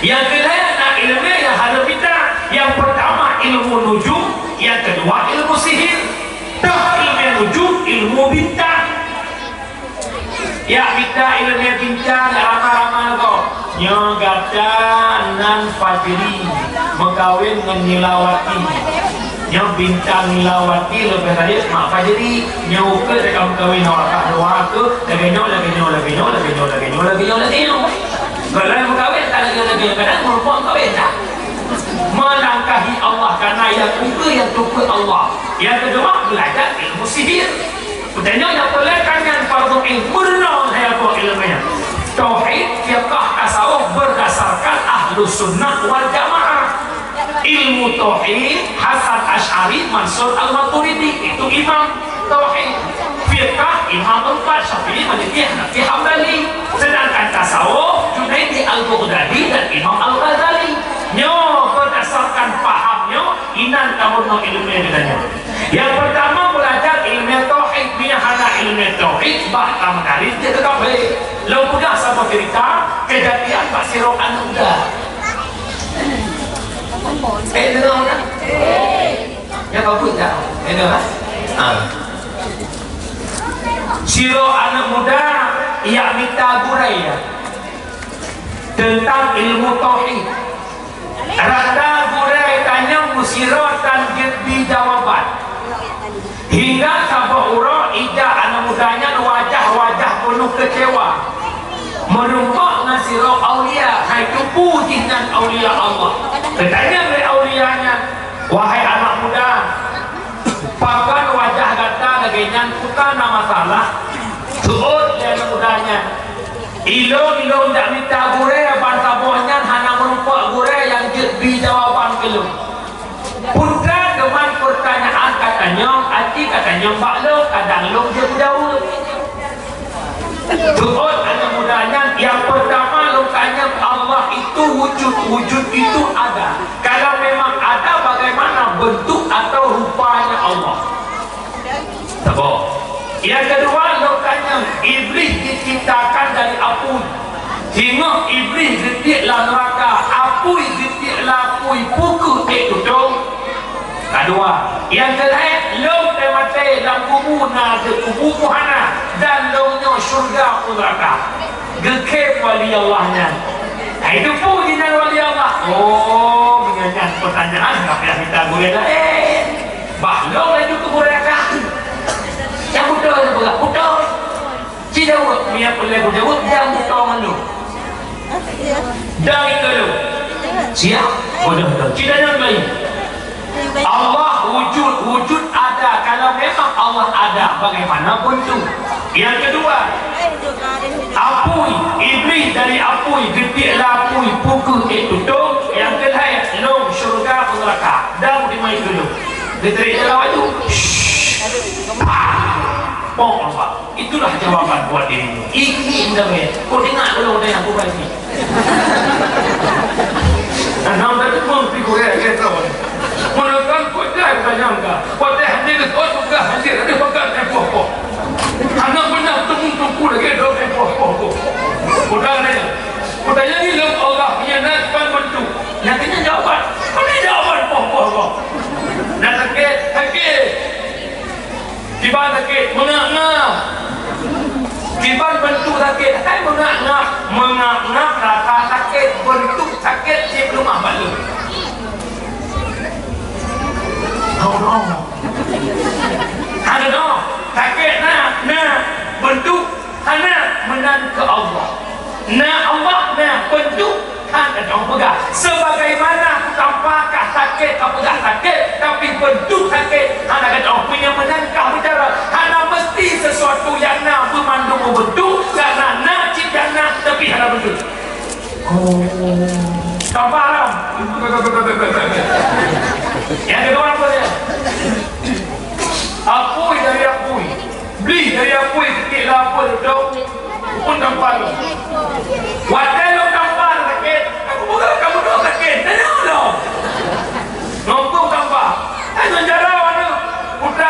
Nyang keulhèe na iéleumé nyang harôh mita. Nyang peurtama ilmu nujum, nyang keudua ilmu sihir. Toh iéleumé nujum, ilmu bintang. Jak mita iéleumé bintang, ramal-ramal gob. Nyoe gata nan Fajri meukawen ngon Nilawati. Nyoe bintang Nilawati leubeh rayeuk mak Fajri. Nyoe ukeue teuka meukawen awak ka dua ukeue, lagèe nyoe, lagèe nyoe, lagèe nyoe. Gohlom meukawen tak lagèe-lagèe, kadang meureumpok meukawen tak. Meulangkahi Allah, karena nyang ukeue nyang teupeue Allah. Nyang keudua, beulajar ilmu sihir. Geutanyoe nyang peureulèe ka nyan fardhu ain, meurunoe hai abah iéleumé nyan. Tauhid, fiqah, tasawuf berdasarkan Ahlus Sunnah wal Jamaah. Ilmu tauhid, Hasan Asy'ari, Mansur Al-Maturidi, itu imam tauhid. Fiqah, Imam Empat, Syafi'i, Maliki, Hanafi, Hambali. Sedangkan tasawuf, Junaidi Al-Baghdadi dan Imam Al-Ghazali. Nyoe berdasarkan paham nyoe, inan tameurunoe iéleumé geutanyoe. Nyang peurtama beulajar iéleumé tauhid, meunyo hana iéleumé tauhid, bah ka meukawen jeuet keu kafé. Lôn peugah saboh ceurita keujadian bak sidroe aneuk muda. Eh, deungoe na? Nyang bagus tak? Eh, deungoe, ha? Ha. Sidroe aneuk muda jak mita gurèe teuntang ilmu tauhid. Rata gurèe tanyong meusidroe tan jeuet bi jawaban. Hingga saboh uroe ija aneuk muda nyan wajah-wajah peunoh keucewa. Meurumpok ngon sidroe aulia, hai teupeu jih nyan aulia Allah. Geutanyong lé aulia nyan, "Wahai aneuk muda, pakon wajah gata lagèe nyan, peue ka na masalah?" Seuôt lé aneuk muda nyan, "Ilôn, ilôn jak mita gurèe, ban saboh nyan hana meurumpok gurèe nyang jeuet bi jawaban keu lôn. Peue teuma peurtanyaan ka tanyong, aci ka tanyong bak lôn, kadang lôn jeuet jaweueb." Seuôt aneuk muda nyan, "Nyang peurtama lôn tanyong, Allah itu wujud, wujud itu ada. Kalau memang ada, bagaimana bentuk atau rupanya Allah?" Saboh. Nyang keudua, lôn tanyong, Iblih diciptakan dari apui. Singoh Iblih geutiek lam neuraka, apui geutiek lam apui, peue kheueh ék tutong? Keudua. Nyang keulhèe, lôn teumaté lam kubu na deuh kubu peue hana, dan lôn nyoe syeuruga peue neuraka. Geukheun wali Allah nyan. Hai teupeu jih nyan wali Allah. Oh, meunyoe nyan peutanyaan, ka payah mita gurèe laén. Bah lôn laju keu gurèe ka. Nyang beutôi na peugah, beutôi. Ci jaweueb, meunyo peureulèe kujaweueb, nyang beutôi ngon lôn. Dan ikeu lôn. Siap? Beutôi, beutôi. Ci tanyong laén. Allah wujud, wujud ada. Kalau memang Allah ada, bagaimana bentuk? Yang kedua, apui, Iblih dari apui, geutiek lam apui, peue kheueh ék tutong. Yang keuhai, lôn syeuruga peue neuraka. Dan dimai dulu. Diterima laju. Shh. Pah. Pong Allah. Itulah jawaban buat dirimu. Ini indah ya. Kau dengar dulu udah yang aku bagi. Nah, tadi pun figure ya, tahu. Menurutkan kau dah tanya enggak. Kau dah hadir, kau sudah hadir, ada pegang tempoh kau. Anak benar temu tuku lagi, ada tempoh kau. Kau dah nanya. Kau tanya ni, Allah punya nak depan bantu. Yang kena jawaban. Mana jawaban poh-poh kau? Nak sakit, sakit. Kiban sakét, meungak-ngak. Kiban beuntuk sakét, hai meungak-ngak. Meungak-ngak rasa sakét, beuntuk sakét cit leumah bacut. Hana, hana. Sakét na, na. Beuntuk hana, meunan keu Allah. Na Allah, na beuntuk. Hana gata peugah, sebagaimana tanpa ka sakét, ka peugah sakét, tapi beuntuk sakét hana gata peugah. Meunyoe meunan ka bicara, hana meusti sesuatu nyang na beumandum meubeuntuk, karena na cit nyang na, tapi hana beuntuk. Oh. Tanpa alam. Yang kedua apa dia? Apui dari apui. Blih dari apui keutik lapor duduk pun tampan. Watèe lôn tampan sakét, aku buka kamu dua sakét. Tanya Allah. Ngomong tampan. Tanya jalan mana? Putra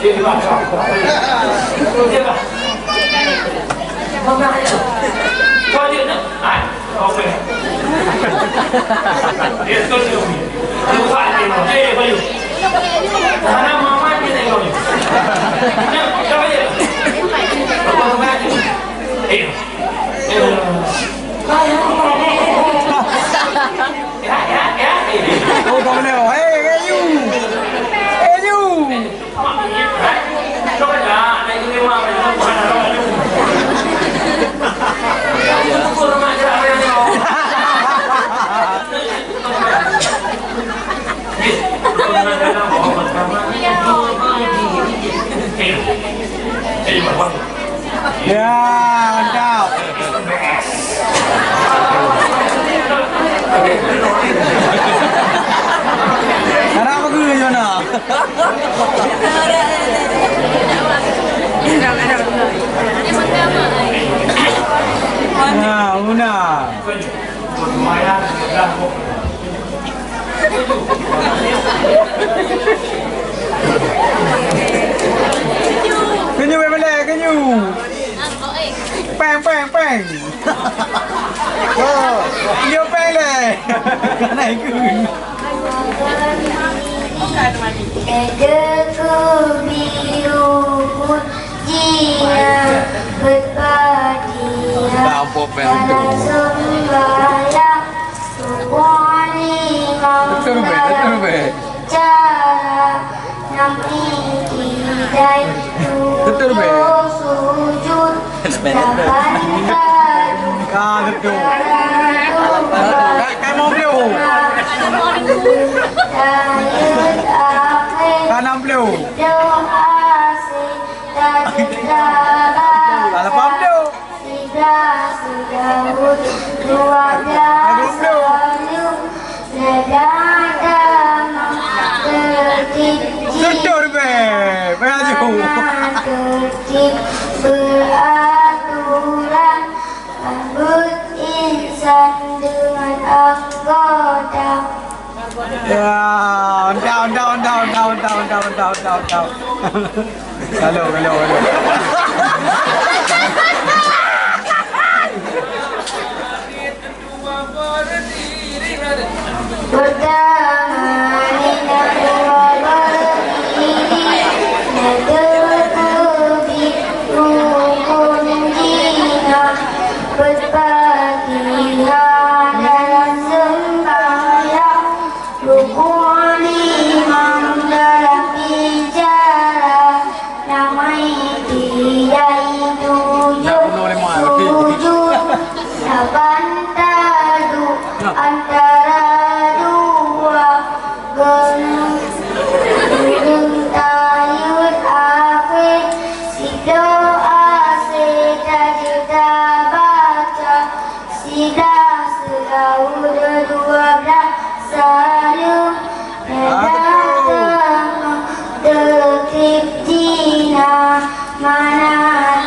Dia bah. Dia bah. Mana ya? Kau dia nak? Ah, oke. Dia tu dia. Lupa dia. Dia bayu. Mana mama dia tengok ni? Nak, kau dia. Apa tu? Oh, kau boleh. Hey, hey, you. Hey, you. Ya, mantap. Anak apa guru Yona? Nah, Una. Keunyoe bèk meulai, keunyoe. Péng, péng, péng. Keunyoe péng lé. Kana ikut. Lagèe keubiru pun jinak beuet Fatihah. Dah, ampôn, péng. Dalam seumbahyang. Betul, Beb, betul, Beb. Cara nam iktidai. Betul, Beb. Sujud lapan kali. Ah, betul. Ka, ka lima puluh. Tahiyat akhir. Ka enam puluh. Doa sita. Ka lapan puluh. Siblah seudahut, dua blah seuleueng, lada damang teutib jih. Betul, Beb. Payah jauh. Mana teutib beuaturan, rambot insan deungon anggota. Ya, undang, undang, undang. Kalau, kalau, kalau. Pertama, neuteupeue berdiri, neuteupeue rukun jihnyan, berfatihah dalam sembahyang. Rukun limong dalam iktidai, nama iktidai tujoh sujud, lapan taduek antara dua geuleuen, tahiyat akhé, sidoa sita jeuet tabaca. Siblah seulaweuet, dua blah seuleueng, lada damang teutib jihnyan, mana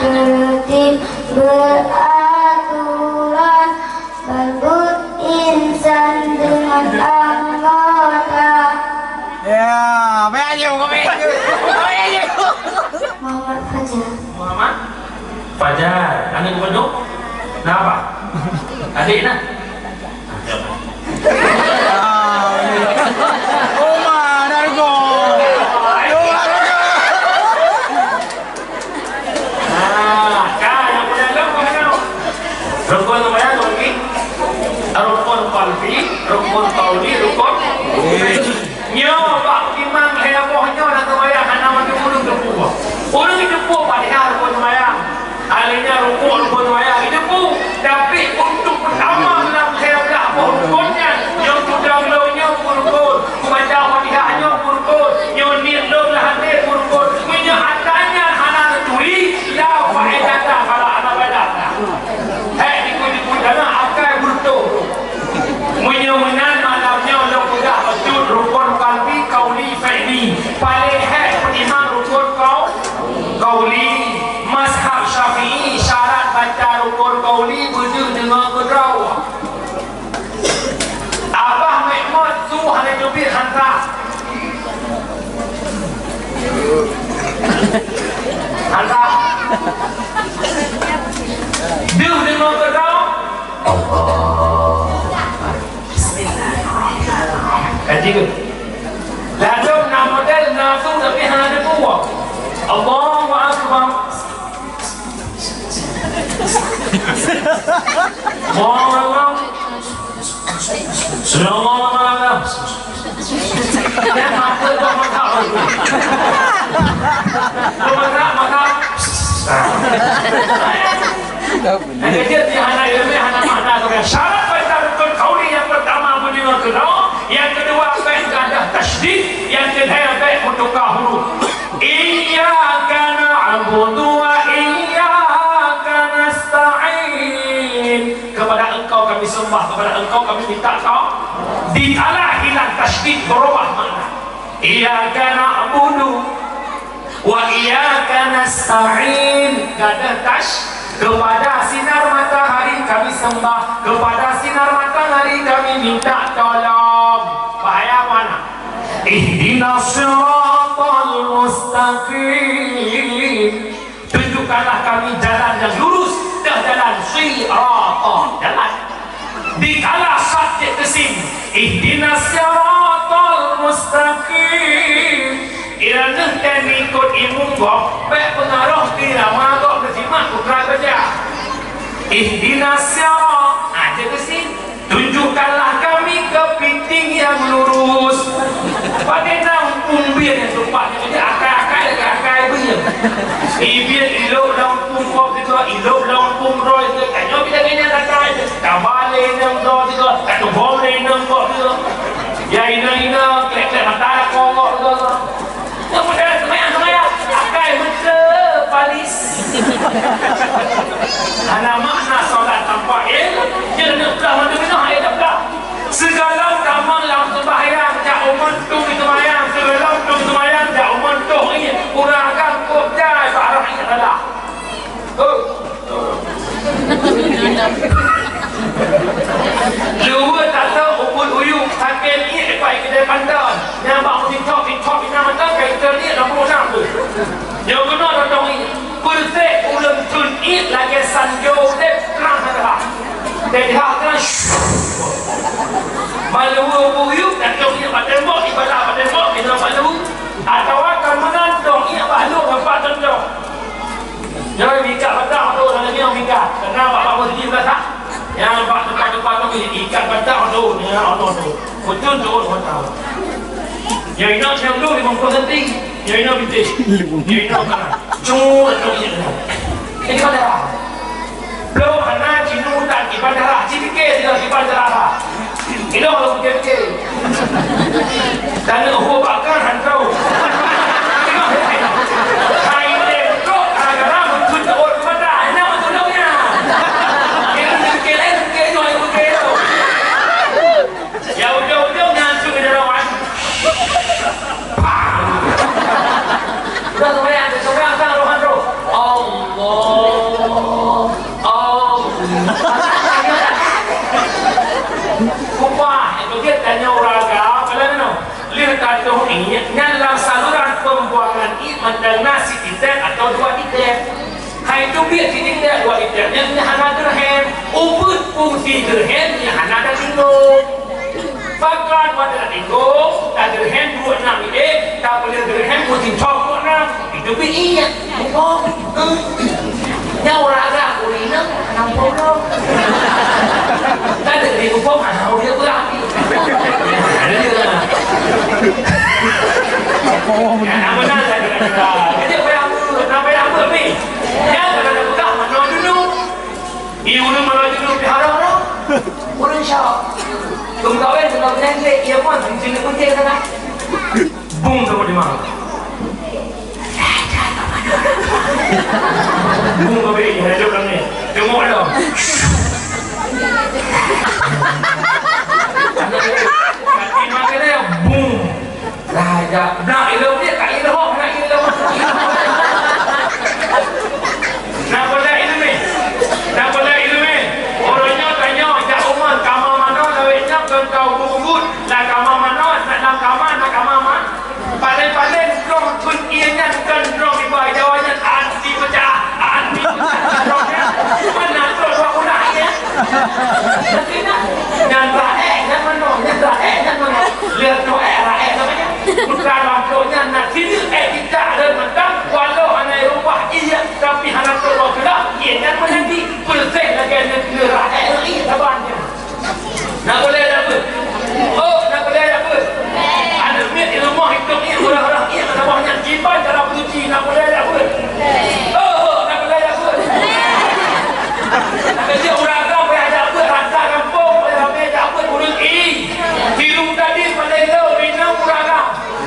teutib beuaturan, rambot insan deungon anggota. Ya, baik aja, baik aja. Baik aja. Muhammad Fajar. Muhammad? Fajar, aneuk gubernur? Na apa? Adék na? Ah, iya. Oma, na rugoe. Oma, rugoe. Ah, ka, nyang mulia lom, ka, ka. Rukun seumayang, rukun, rukun qalbi, rukun qauli, rukun. Nyoe bak imam lhèe boh nyoe na seumayang hana mandum ureueng teupeu. Ureueng teupeu Fatihah rukun seumayang. Ahli nyan rukuk rukun seumayang jiteupeu. Tapi untuk peutama lam lhèe blah boh rukun nyan, nyoe peudong lôn nyoe pun rukun, peubaca Fatihah nyoe pun rukun, nyoe niet lôn lam até pun rukun. Meunyoe atra nyan hana neuturi, la faedata, hana, hana faedah. Hék dikui-dikui, karena akai beureutoh. Meunyoe meunan, malam nyoe lôn peugah bacut rukun qalbi, qauli, fi'li. Paléng hék peutimang rukun qau-, qauli. Mazhab Syafi'i, syarat baca rukun qauli beudeuh deungoe keudroe. Abah Mehmod su hana teubiet hantra. Hantra. Deuh deungoe keudroe. Allah. Bismillahirrahmanirrahim. Kaji ke? Ladôm na model na su tapi hana teupeue. Allahu Akbar. Allahu Akbar. Subhanallah. Dia mata kau mata aku. Kau mata, mata. Nah, jadi dia hana ilmu, hana makna tu kan. Syarat baca rukun qauli yang pertama bunyi keu, yang kedua baik ada tasydid, yang ketiga baik mutukar huruf. Iyyaka na'budu wa iyyaka nasta'in. Kepada Engkau kami sembah, kepada Engkau kami minta tolong. Dikala hilang tasydid, berubah makna. Iyyaka na'budu wa iyyaka nasta'in. Gadoh tas-, kepada sinar matahari kami sembah, kepada sinar matahari kami minta tolong. Bahaya mana? Ihdinas siratal mustaqim. Tunjukkanlah kami jalan yang lurus, dah jalan sirata, jalan. Dikala sat cit teusim, ihdinas siratal mustaqim. Inan teuh ikot imum gob, bèk peungaroh di rama gob neusimak putra baca. Ihdinas sira-, ah, cit teusim. Tunjukkanlah kami kepiting yang lurus. Padahai na umpung biet nyang teumpat nyan, jadi akai-akai lagèe akai biet. Ibiet ilok lam umpung gob sigoe, ilok lam umpung droe sigoe, tanyoe pih lagèe nyan akai. Kaba lé inong droe sigoe, katuboh lé inong gob sigoe. Ya inong-inong, klek-klek mata lakoe gob sigoe. Kemudian sembahyang, sembahyang. Akai meuteue palis. Hana makna solat tanpa ilmu. Dia kena peugah mandum inoe hai dah peugah. Sigohlom tamong lam sembahyang, jak umeuen tueng sembahyang, sigohlom tueng sembahyang, jak umeuen tueng ié. Ureueng agam kôb jai bak arah ié salah. Luweue tato ubit uyueng, sakét ié, ipai keudè panton. Nyang bak meusincok-sincok inan mata, ka iteuliek lam pruet nyan. Nyoe keunoe tantong ié. Peuresék ureueng thon ié lagèe sanjo udép trang salah. Teulihat trang. Maluweue ubit uyueng, tantong ié bak tembok, ibalah bak tembok, inan maluweue. Atawa ka meunan tong ié bak lôn, nampak tantong. Nyoe meuikat batang tu, dalam nyoe meuikat. Karena bak bawah sini biasa. Nyang bak teumpat-teumpat tu ikat batang tu, nyang Allah tu. Betul tu Allah tahu. Nyang inong nyang dulu lima puluh senti. Nyang inong bintik. Nyang inong kan. Cuma tu je. Ini bandara. Belum pernah cinu tak di bandara. Cipike tidak di bandara. Ilong lôn pikir-pikir. Taneuk hue bak kah han trok. Hai lé trok gara-gara meukeujot mata, hana meutulông nyan. Nyang pikir laén, pikir nyoe, nyang pikir nyoe. Ya ujong-ujong nyan su keudarawan. Pah! Dah sembahyang, dah sembahyang, asai roh han trok. Allah. Oh. Upah, itu dia tanya orang agam, kalau mana? Lheuh tatueng ié, nyan lam saluran pembuangan ié mantong na sititek atau dua titek. Hai teubiet sititek dua titek, nyan hana dirhem. Ubit fungsi dirhem nyan hana tatinggung. Pakon watèe tatinggung, tadirhem dua enam ié, tapeuleueh dirhem dua sincom dua enam. Itu pih ingat, muphom. Nyan ureueng agam ureueng inong, hana muphom lom. Kan dari muphom, hana ureueng beurani. Ada juga. Ya, nama nyan lah kira-kira. Jadi, apa yang aku, apa yang aku ni? Nyan kalau nak peugah, manoe junub. Iya, ureueng manoe junub pih haram lah. Ureueng syok. Keu meukawen, keu meukawen, iya pun, sini pun dia sana. Bung sama di mana? Bung kami ini, hidup kami. Tengok dah. Kaki makan dia, bung. Raja. Nak ilmu dia, tak ilmu, nak ilmu. Nak pada ilmu. Nak pada ilmu. Orang nyoe tanya, jak umat, kama mana, lawet nyoe, kau bugut. Nak kama mana, nak dalam kama, nak kama mana. Paléng-paléng droe thon ié nyan kon droe iba Jawa nyan anti peucah, anti peucah droe nyan. Meunan droe dua peulah ié. Nyan raék nyan meunoe, nyan raék nyan meunoe. Lheuh droe raék namanya. Putra lam droe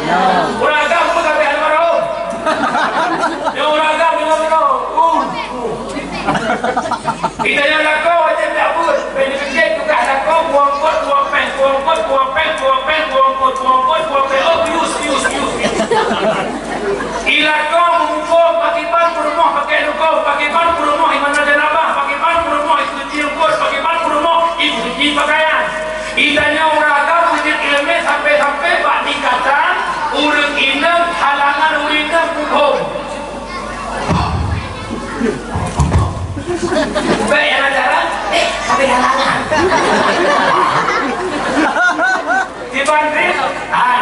Ureueng agam pun sampai almarhum. Nyoe ureueng agam deungon droe. Uh, uh. Kita nyang lakoe wajéb jak beuet. Bèk jeuet tugaih lakoe, buang kot, buang péng, buang kot, buang péng, buang péng, buang kot, buang kot, buang péng. Oh, bius, bius, bius, bius. Ilakoe meumukôm, pakriban peurumoh pakai lukôm, pakriban peurumoh imana jeunabah, pakriban peurumoh ikuci lukôt, pakriban peurumoh ikuci pakaian. Geutanyoe ureueng agam meujeuet ileumèe sampai-sampai bak tingkatan ureueng inong halangan ureueng inong muphom. Bèk nyang ajaran, eh, sampai halangan. Dibanding, hai,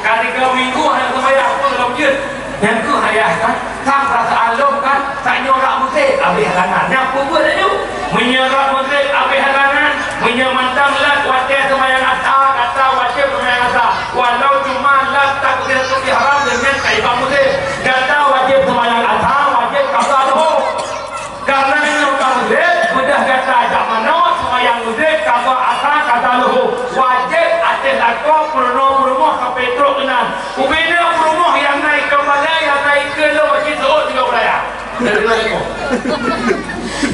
ka tiga minggu hana seumayang pun lom jeuet. Nyan keuh ayah kan, sang peurasaan lom kan, tanyoe rab musém, abéh halangan. Nyan peue buet tanyoe? Meunyoe rab musém, abéh halangan. Meunyoe mantong lheuh watèe seumayang asar, gata wajéb seumayang asar. Walau cuma lheuh takbiratul ihram deungon ka iba musém. Gata wajéb seumayang asar, wajéb qadha luhô. Karena nyoe ka musém, beudôh gata jak manok, seumayang musém, qadha asar, qadha luhô. Wajéb ateueh lakoe peurunoe peurumoh sampai trok keunan. Ubena peurumoh nyang na ikeue balèe, nyang na ikeue lôn, jiseuôt tiga beuraya. Dari mana kau?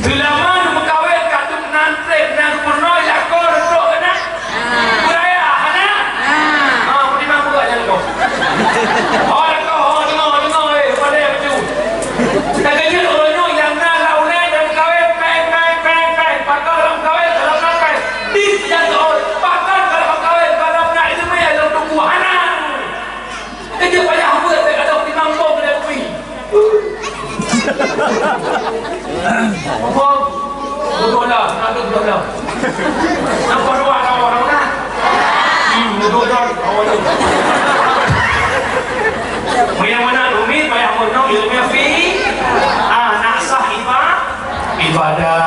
Seulama meukawen ka trok keunan trép, nyang peurunoe lakoe trok keunan. Beuraya, hana? Ah, beutimang buka jalan kau. Oh, lakoe, oh, deungoe, deungoe, eh, pandai bacut. Teukeujot uroe nyoe nyang na lam ulèe dan kawén, pèng, pèng, pèng, pèng. Pakon lam kawén, lam nakèe. Di sijan teuôt. Pakon ka lam kawén, ka lam na ileumèe, lam tuku hana. Teukeujot payah buet, bèk gadôh timang bông lam bumi. Bông. Beutôi lah, nak duduk dah. Nampak dua orang, orang dah. Hmm, beutôi dah, awak tu. Meunyo meunan umi, payah meunan ilmu fi, ah, nak sah iba-, ibadah.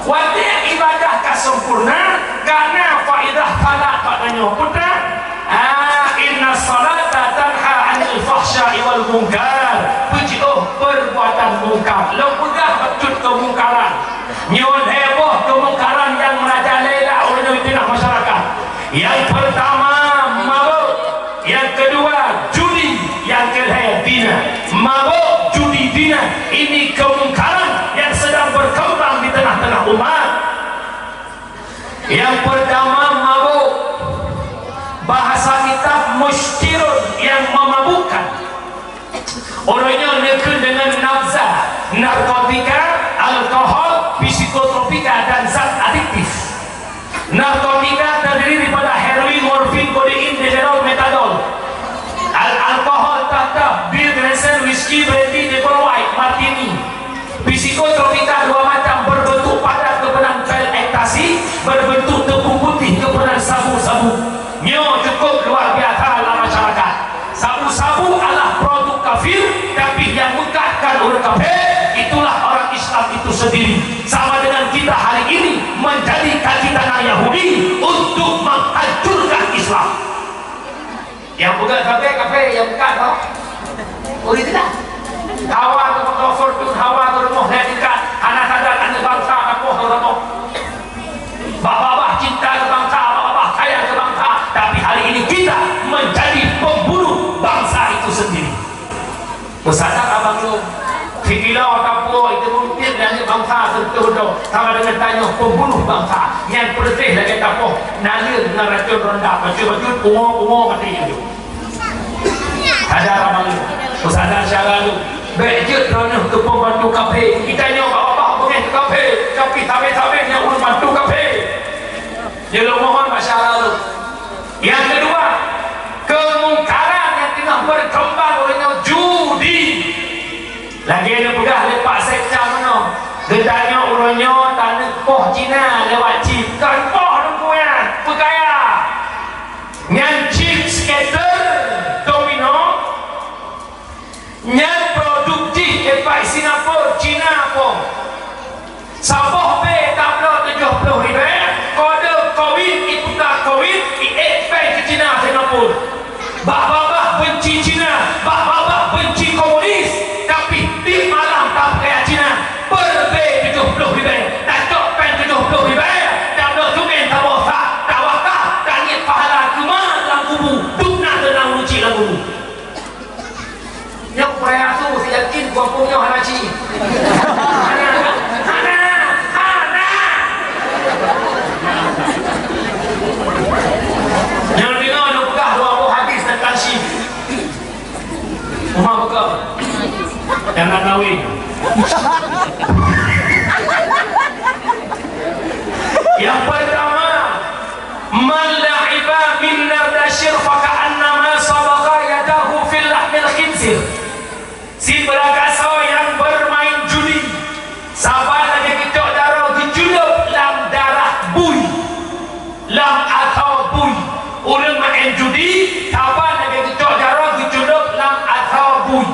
Watèe ibadah ka sempurna, ka na faedah salat bak tanyoe. Peue that? Ah, inna salata tanha 'anil fahsya'i wal munkar. Peujiôh perbuatan mungkar. Lôn peugah bacut keumungkaran. Nyoe lhèe boh keumungkaran nyang merajalela ureueng di teungoh masyarakat. Nyang peurtama, mabök. Nyang keudua, judi. Nyang keulhèe, zina. Mabök, judi, zina. Ini keumungkaran nyang sedang berkembang di tengah-tengah umat. Nyang peurtama, mabök. Bahasa kitab muskirun, nyang memabukkan. Uroe nyoe neukheun deungon nafza, narkotika, alkohol, psikotropika, dan zat adiktif. Narkotika terdiri daripada heroin, morfin, kodein, demerol, metadol. Al-, alkohol, tahtah, bir, Grenson, whisky, brandy, Negroni, martini. Psikotropika dua macam, berbentuk padat keupeunang pil ekstasi, berbentuk tepung putih keupeunang sabu-sabu. Nyoe cukup luar biasa lam masyarakat. Sabu-sabu adalah produk kafir, tapi nyang meukatkan ureueng kafé, itulah orang Islam itu sendiri. Sama dengan kita hari ini menjadi kaki tangan Yahudi untuk menghancurkan Islam. Nyang peugah sabe kafé, nyang bukan tau. Ureueng Islam. Hawa teuh moto fortune, hawa teuh rumoh lhèe tingkat, hana sadar aneuk bansa kamoe teuh kamoe. Babah-babah cinta keu bansa, babah-babah sayang keu bansa, tapi hari ini kita menjadi pembunuh bangsa itu sendiri. Peusadak abang lôn. Sikilo tapuwoe itu mungkin dari bangsa sentuh do, sama dengan tanyoe pembunuh bangsa. Nyang peureuteh lagèe tapoh naleueng ngon racun ronda, bacut-bacut, pungo-pungo maté itu. Sadar abang lôn. Peusadak syara lôn. Bèk jeuet droeneuh keu pembantu kafé. Geutanyoe babah beungèh keu kafé, tapi sabe-sabe nyang ureueng bantu kafé. Nyoe lôn mohon bak syara lôn. Nyang keudua, keumungkaran nyang teungoh beukeumbang uroe nyoe judi. Lagèe neupeugah lé Pak Sekda meunoe, geutanyoe uroe nyoe taneuk poh Cina lewat chip, kon poh Teungku nyan, peukaya. Nyan chip scatter, domino, nyan produk jih daripada Singapura, Cina po. Saboh B tabloe tujoh ploh ribèe, kode Covid, iputa Covid, iék péng keu Cina Singapura. Bak babah benci Cina, bak babah benci komunis, tapi tiep malam tapeukayak Cina, per B tujoh Yang pertama, man la'iba minna dashir faka'annama sabaqa yadahu fil lahmil khinzir. Sibeuragasoe nyang bermain judi, saban lagèe geucok jaroe geuculop lam darah bui, lam asoe bui. Ureueng maén judi, saban lagèe geucok jaroe geuculop lam asoe bui.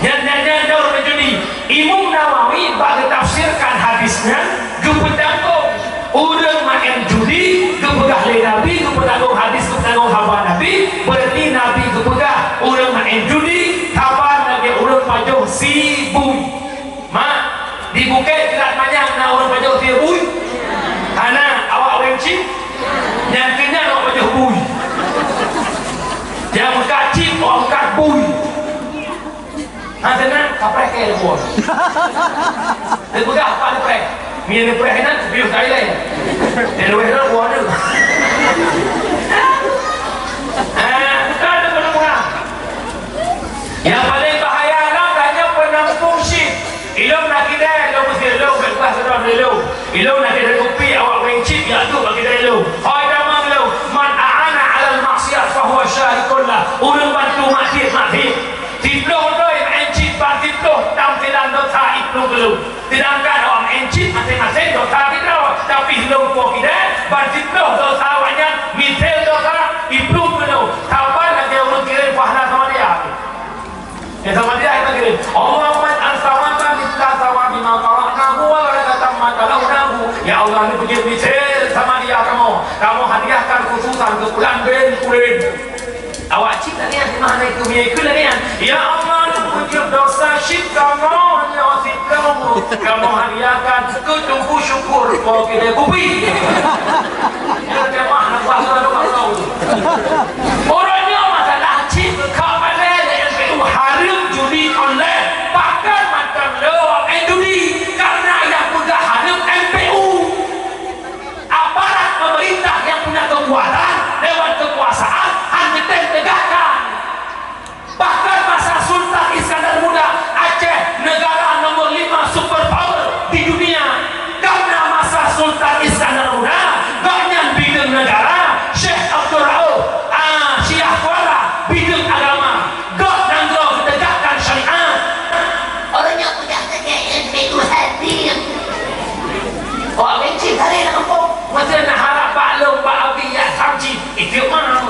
Nyan, nyan, nyan, nyan ureueng judi. Imam Nawawi bak geutafsirkan hadis nyan geupeutanggong. Ureueng maén judi geupeugah lé Nabi, geupeutanggong hadis, geupeutanggong haba Nabi, berarti Nabi geupeugah ureueng maén judi saban lagèe ureueng pajoh si bui. Mak, di Bukét Seulat Manyang na ureueng pajoh si bui? Hana, awak ureueng cit? Nyang keunyan awak pajoh bui. Nyang meukat cit, awak meukat bui. Ha, teunang, kapreh kèe lé buah. Teupeugah apa neupreh? Mie neupreh inan, biôh Thailand. Nyang leweh lom buah tu. Ha, bukan tu penemuan. Nyang paleng bahaya lom tanyoe peunampong syit. Ilôn na kidai, ilôn meusti ilôn, bèk bah keudroe ilôn. Ilôn na kidai kupi, awak ureueng cit jak duek bak kidai ilôn. Hôi tamong ilôn, man a'ana 'alal maksiat fahuwa syarikun lah. Ureueng bantu maksiat, maksiat. Siploh lôn maén cit ban siploh tamsilan dosa iplueng keu lôn. Sedangkan awak maén cit maséng-maséng dosa sidroe, tapi lôn po kidai ban siploh dosa awaknyan misel dosa iplueng keu lôn. Saban lagèe ureueng kirém pahala sama dia. Ya, sama dia kita kirém. Allahumma ij'al tsawaba mithla tsawabi man qara'nahu wa barakatan ma talawnahu. Ya Allah, neupeujeuet misel sama dia kamoe. Kamoe hadiahkan khususan keu pulan bin pulan. Awak cit lagèe nyan, meuhana keu mie keu lagèe nyan. Ya Allah, neupeujeuet dosa syit kamoe nyoe siploh. Kamoe hadiahkan keu teungku syukur po kidai kupi. Terjemah nang bahasa doa kau. Orang nyoe masalah cit ka malèe di M P U hareuem judi online. Bahkan mantong lé awak maén judi karena nyang peugah hareuem M P U. Aparat pemerintah yang punya kekuatan lewat kekuasaan hana teutegakkan. Bahkan masa Sultan Iskandar Muda, Aceh negara nomor lima superpower di dunia. Karena masa Sultan Iskandar Muda, gobnyan bideung negara, Syekh Abdul Rauf, ah, Syiah Kuala, bideung agama. Gob nanggroe geutegakkan syariat. Orang yang peugah sagai M P U hadir. Awak benci tadi nak kampung. Masa nak harap bak lôn, bak abi, ya, samci. Itu mau.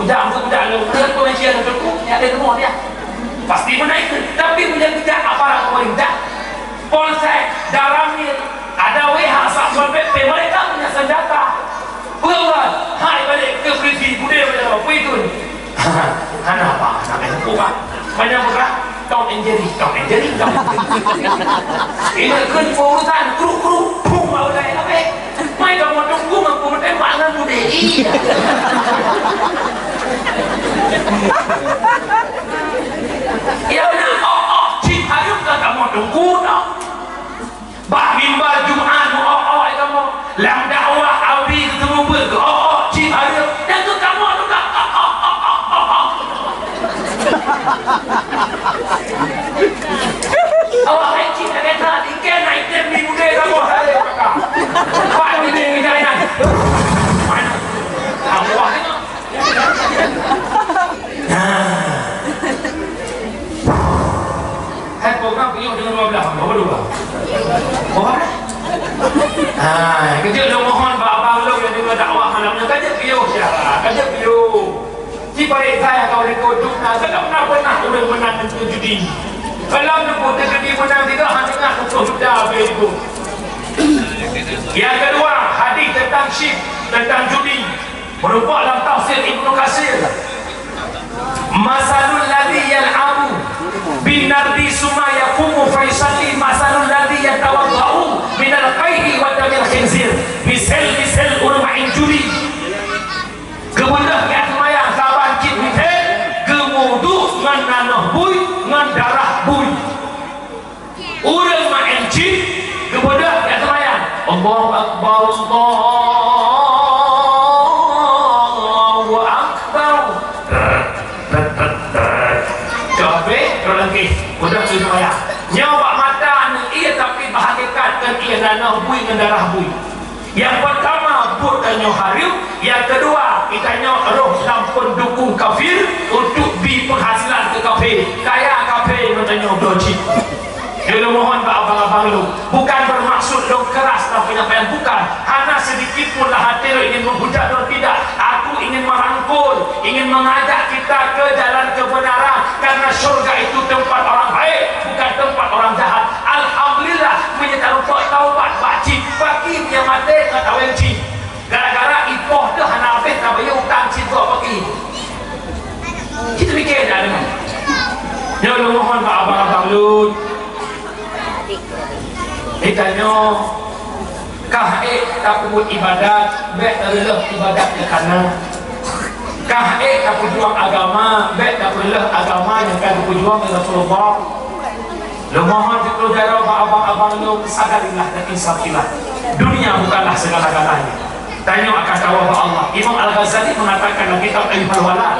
Udah, udah, udah, lôn. Kan pengajian untuk aku, ya, ada semua dia. Pasti menaik. Tapi punya kerja aparat pemerintah, polsek, daramil, ada W H, Satpol P P, mereka punya senjata. Peue, hai balik ke polisi, budaya macam apa? Apa itu? Hana apa, nak main hukum, Pak. Banyak berat. Tom and Jerry, Tom and Jerry, Tom and Jerry. Ini kan urusan kru-kru, pung, mau dah, apa? Mai kamu tunggu, aku bertembak dengan budaya. Iya. Ya, nak, oh, oh, cik, ayo, kamu tunggu, no. Bak mimba Jumat meu-ôk-ôk kamoe, lam dakwah Abi geuseumeubeuet geu-ôk-ôk cit hareuem, dan geukamoe juga ôk-ôk-ôk-ôk-ôk. Awak hai cit lagèe that, iken na item di mudé kamoe hareuem maka. Pak mudé kejayaan. Mana? Awak ni. Nah. Hai program piôh dengan dua belas, berapa dua? Berapa? Ha, kejut lôn mohon bak abang lôn nyang deungoe dakwah malam nyoe, ka jeuet piôh siapa? Ka jeuet piôh. Ci parék sai atau likot judi, ka lôn na pernah ureueng menang ngon judi. Kalau neupeubuet judi menang tiga, hana ingat peuet juta habéh likot. Yang kedua, hadis tentang chip, tentang judi. Meurumpok lam tafsir Ibnu Katsir, "Masalul ladzi yal'abu bin nardi summa yaqumu fa yusalli, masalul ladzi yatawadda'u minal qaihi wa damil khinzir." Misal-misal ureueng main judi. Geubeudôh nyang seumayang saban cit misal, geumudu ngon nanoh bui, ngon darah bui. Ureueng maén cit geubeudôh nyang seumayang. Allahu Akbar, Allahu Akbar. Coba, kalau lagi. Supaya nyoe bak mata aneuk ie, tapi bak hakikat kan ie nanoh bui ngon darah bui. Nyang peurtama buet tanyoe hareuem, nyang keudua geutanyoe rhoh lam peundukung kafir untuk bi penghasilan keu kafir. Kaya kafir meutanyoe bloe cit. Jadi mohon bak abang-abang lôn, bukan bermaksud lôn keras dalam penyampaian, bukan. Hana sedikit pun lah hati lôn ingin menghujat lôn, tidak. Aku ingin merangkul, ingin mengajak kita ke jalan kebenaran, karena syurga itu tempat orang baik, bukan tempat orang jahat. Alhamdulillah, meunyoe tarumpok taubat bak cit, paki nyang maté ngon taweng cit. Gara-gara ipoh teuh hana habéh tabayeue utang cit gob paki. Cit mikir dah deungon. Nyoe lôn mohon bak abang-abang lôn. Geutanyoe kah ék tapeubuet ibadat, bék tareuleuh ibadat nyang kana. Kah ék tapeujuang agama, bék tareuleuh agama nyang ka geupeujuang lé Rasulullah. Lôn mohon siploh jaroe bak abang-abang lôn, sadarilah dan insafilah. Dunia bukanlah segala-galanya. Tanyoe akan kawoe bak Allah. Imam Al-Ghazali mengatakan dalam kitab Ayyuhal Walad,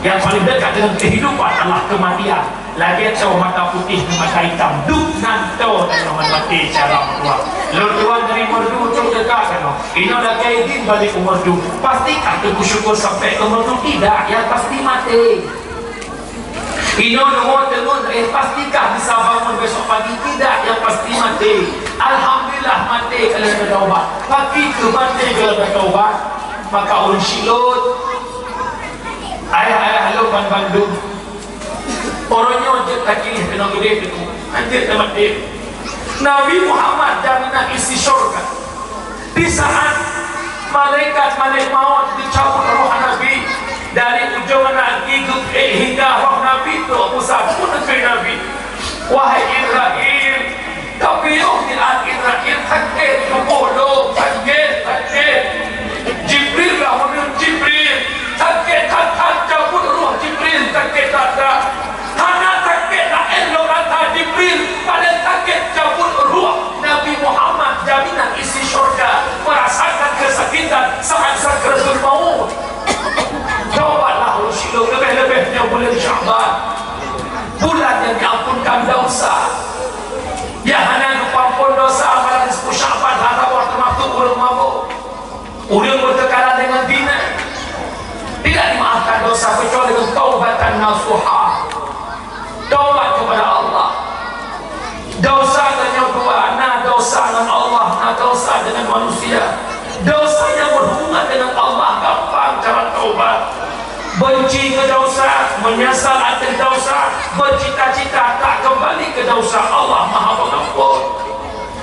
yang paling dekat dengan kehidupan adalah kematian. Lagèe toh mata putih ngon mata itam, duek nan toh tanyoe ngon maté cara meutuah. Lôn tuan dari Meureudu trok teuka keunoe. Inoe lakèe idin balek u Meureudu. Pastikah teungku syukur sampai keu Meureudu? Tidak, yang pasti maté. Inoe deungon teungeut, eh, pastikah bisa bangun besok pagi? Tidak, yang pasti maté. Alhamdulillah, maté ka lheueh taubat. Tapi keu maté ka lheueh taubat, maka ulôn silot. Ayah-ayah lôn ban bandum. Uroe nyoe jeuet takiléh keunoe geudeh teuku. Hanjeuet tamaté. Nabi Muhammad jaminan isi syurga. Di saat malaikat malek maut geucabut roh Nabi dari ujong aneuk geuh hingga roh Nabi trok pusat peuneukui Nabi. Wahai Israel, tapi yoh di Israel sakét tuboh lôn, sakét, sakét. Jibril lah menurut Jibril, sakét that-that cabut roh Jibril, sakét that-that. Hana sakét laén lom rasa Jibril, paléng sakét cabut roh Nabi Muhammad, jaminan isi syurga, merasakan kesakitan saat sakratul maut. Taubatlah ureueng syedara, leubeh-leubeh nyoe bulan Sya'ban. Bulan yang diampunkan dosa. Nyang hana geupeuampon dosa malam nisfu Sya'ban, hana teurmasuk ureueng mabök. Ureueng beuteukalan deungon zina tidak dimaafkan dosa kecuali dengan taubatan nasuha. Taubat kepada Allah. Dosa tanyoe dua, na dosa ngon Allah, na dosa dengan manusia. Dosa yang berhubungan dengan Allah gampang cara taubat. Benci keu dosa, menyesal ateueh dosa, bercita-cita tak kembali ke dosa, Allah Maha Pengampun.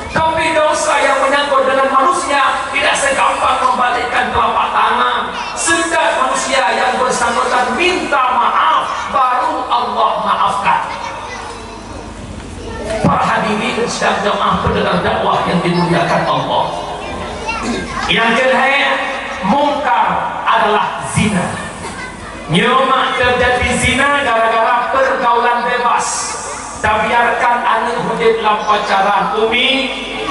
Tapi dosa yang menyangkut dengan manusia tidak segampang membalikkan telapak tangan. Sedang manusia yang bersangkutan minta maaf, baru Allah maafkan. Para hadirin sidang jamaah pendengar dakwah yang dimuliakan Allah. Yang keuhai, mungkar adalah zina. Nyoe mak teujadi zina gara-gara pergaulan bebas. Tabiarkan aneuk udeb lam pacaran. Umi,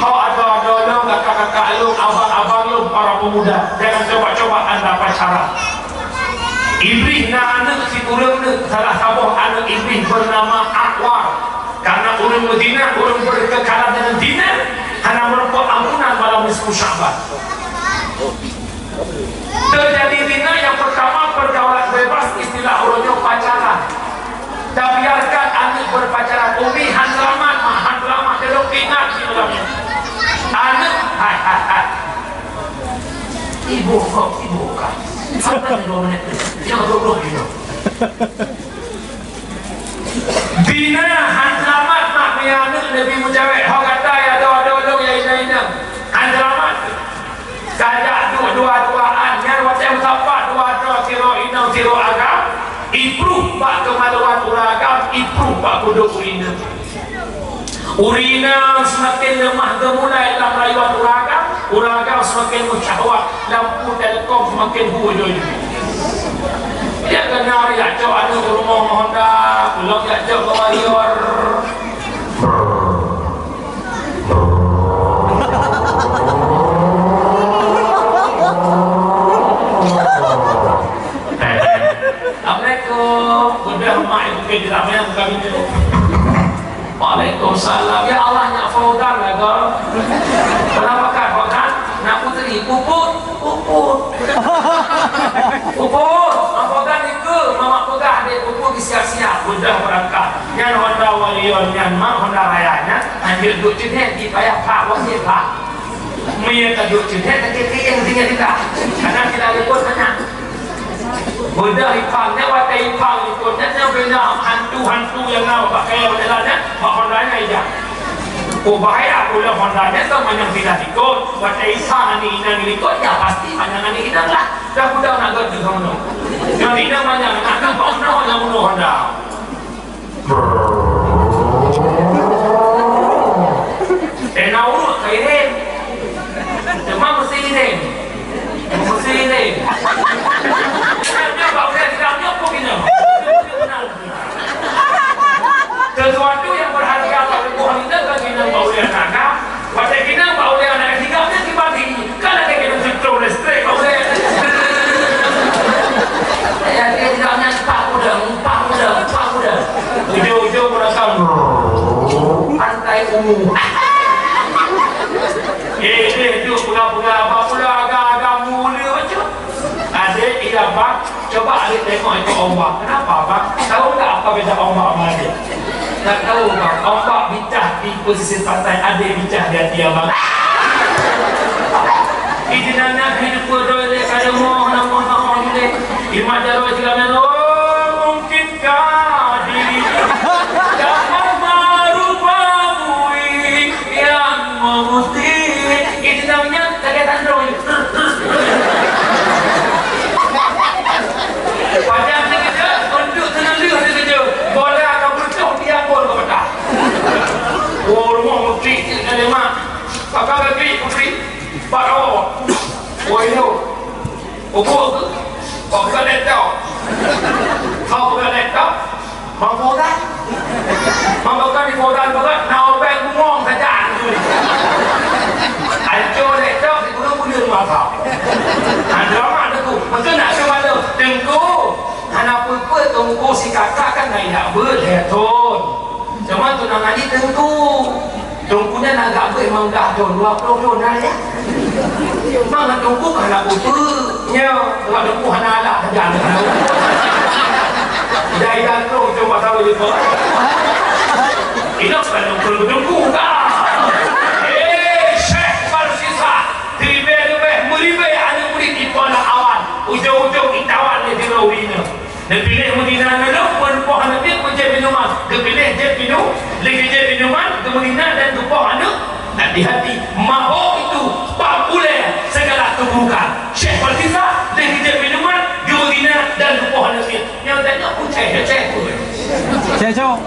ho adoe-adoe lôn, kakak-kakak lôn, abang-abang lôn, para pemuda, jangan coba-coba anda pacaran. Iblih na aneuk sikureueng neuk, salah saboh aneuk Iblih bernama Akwar. Karena ureueng meuzina, ureueng beukeukalan deungon zina, hana meurumpok ampunan malam nisfu Sya'ban. Teujadi zina nyang peurtama pergaulan bebas, istilah uroe nyoe pacaran. Tabiarkan aneuk berpacaran. Umi, han seulamat, mak, han seulamat. Delok ingat di dalam aneuk, hai, hai, hai. Ibu kok, ibu kah? Sampai dua menit. Jangan goblok gitu. Zina han seulamat mak, meunyo aneuk Nabi meucawek, ho gata ya doa-doa lôn ya inong-inong. Han seulamat. Kajak duek dua-duaan, nyan watèe meusapat dua droe, sidroe inong sidroe agam, ipruh bak keumaluan ureueng agam, ipruh bak kudok ureueng inong. Ureueng inong seumaken leumah geumulai lam rayuan ureueng agam, ureueng agam seumaken meusyahwat, lampu telekom seumaken hu joi. Nyang keunan jak cok aneuk u rumoh Honda, lom jak cok keu warrior. Assalamualaikum. Udah mak itu ke dalam yang bukan itu. Waalaikumsalam. Ya Allah, nyak Fauzan lah, Gol. Kenapa kan Fauzan? Nak putri, puput, puput. Puput, Mak Fauzan ikut, Mamak peugah deh, puput disiap-siap, mudah berangkat. Nyan Honda Warrior, nyan mak Honda Raya, nyan. Lanjut duduk sini, di payah pak, wajib pak. Meunyoe ka duek ceuhet, ka keu-keu nyang tinggai teuka. Kadang sila likot nyan. Beudoh ipang nyan, watèe ipang likot nyan, nyan beudoh hantu-hantu nyang na bak kayèe bak jalan nyan, bak Honda nyan ijak. Oh, bahaya pula Honda nyan, teuh manyang pindah likot. Watèe ipang aneuk inong likot, ya pasti manyang aneuk inong lah. Dah kuda nak gèt di sono. Nyan inong manyang, nak gèt bak Honda, nyang bunoe Honda. Eh, na urut ka irem. Teuma meusti irem. Meusti irem. Nyoe bak ulèe sidang nyoe pun inong. Sesuatu yang berharga bak tubuh kita kan inong bak ulèe aneuk. Watèe keunan bak ulèe aneuk tiga, dia tiba di, kan lagèe keunan seutrong listrik bak ulèe. Ya, dia tidak hanya empat kuda, empat kuda, empat kuda. Ujung-ujung belakang, pantai ungu. Eh, dia tu pegang-pegang apa pula, agak-agak mula macam. Adik, iya, Bang. Coba adik tengok itu ombak. Kenapa, Bang? Tahu nggak apa beda ombak sama adik? Tak tahu, Bang. Ombak bicah di pesisir pantai, adik bicah di hati abang. Izinannya hidup berdua, dia kada mau, nak mau, nak mau, dia. Imat jalan juga melo, mungkinkah diri dapat merubah bui yang memutih? Itu namanya kaget tandong. Padahal dia kerja, untuk tenaga dia kerja. Bola akan beruntung, dia pun berpatah. Oh, rumah mesti kena lemak. Pakai kaki, putri. Pak Rawa. Oh, itu. Ubuk ke? Kau bukan laptop. Kau bukan laptop. Mampu kan? Mampu kan di Podan Barat, na obeng bungong saja. Ancur laptop, di gunung bulir mata. Ada mak teku. Maka nak ke mana? Tengku. Hana pun-pun tengku si kakak kan naik nak ber, heton. Cuma tu nak ngaji tengku. Teungku nyan agak beuet memang dah thon, dua ploh thon dah, ya. Memang teungku ka hana peue-peue. Nyo, sebab teungku hana alat sajan. Jai dan trok cuma tahu je, Pak. Ini bukan teungku, teungku dah. Eh, Syekh Barsisa, ribèe leubeh meuribèe aneuk murit di Pondok Awan. Ujong-ujong itawan lé sidroe ureueng inong. Neupiléh meudina ngon lôn, peurumpok aneuk miet, peujép minuman. Geupiléh jép minu-, lé geujép minuman, geumeudina dan geupoh aneuk. Hati-hati, mabök itu populer segala keburukan. Syekh Farsisa, lé geujép minuman, geumeudina dan geupoh aneuk miet. Nyang tanyong pun cai, cai pun. Cai cok.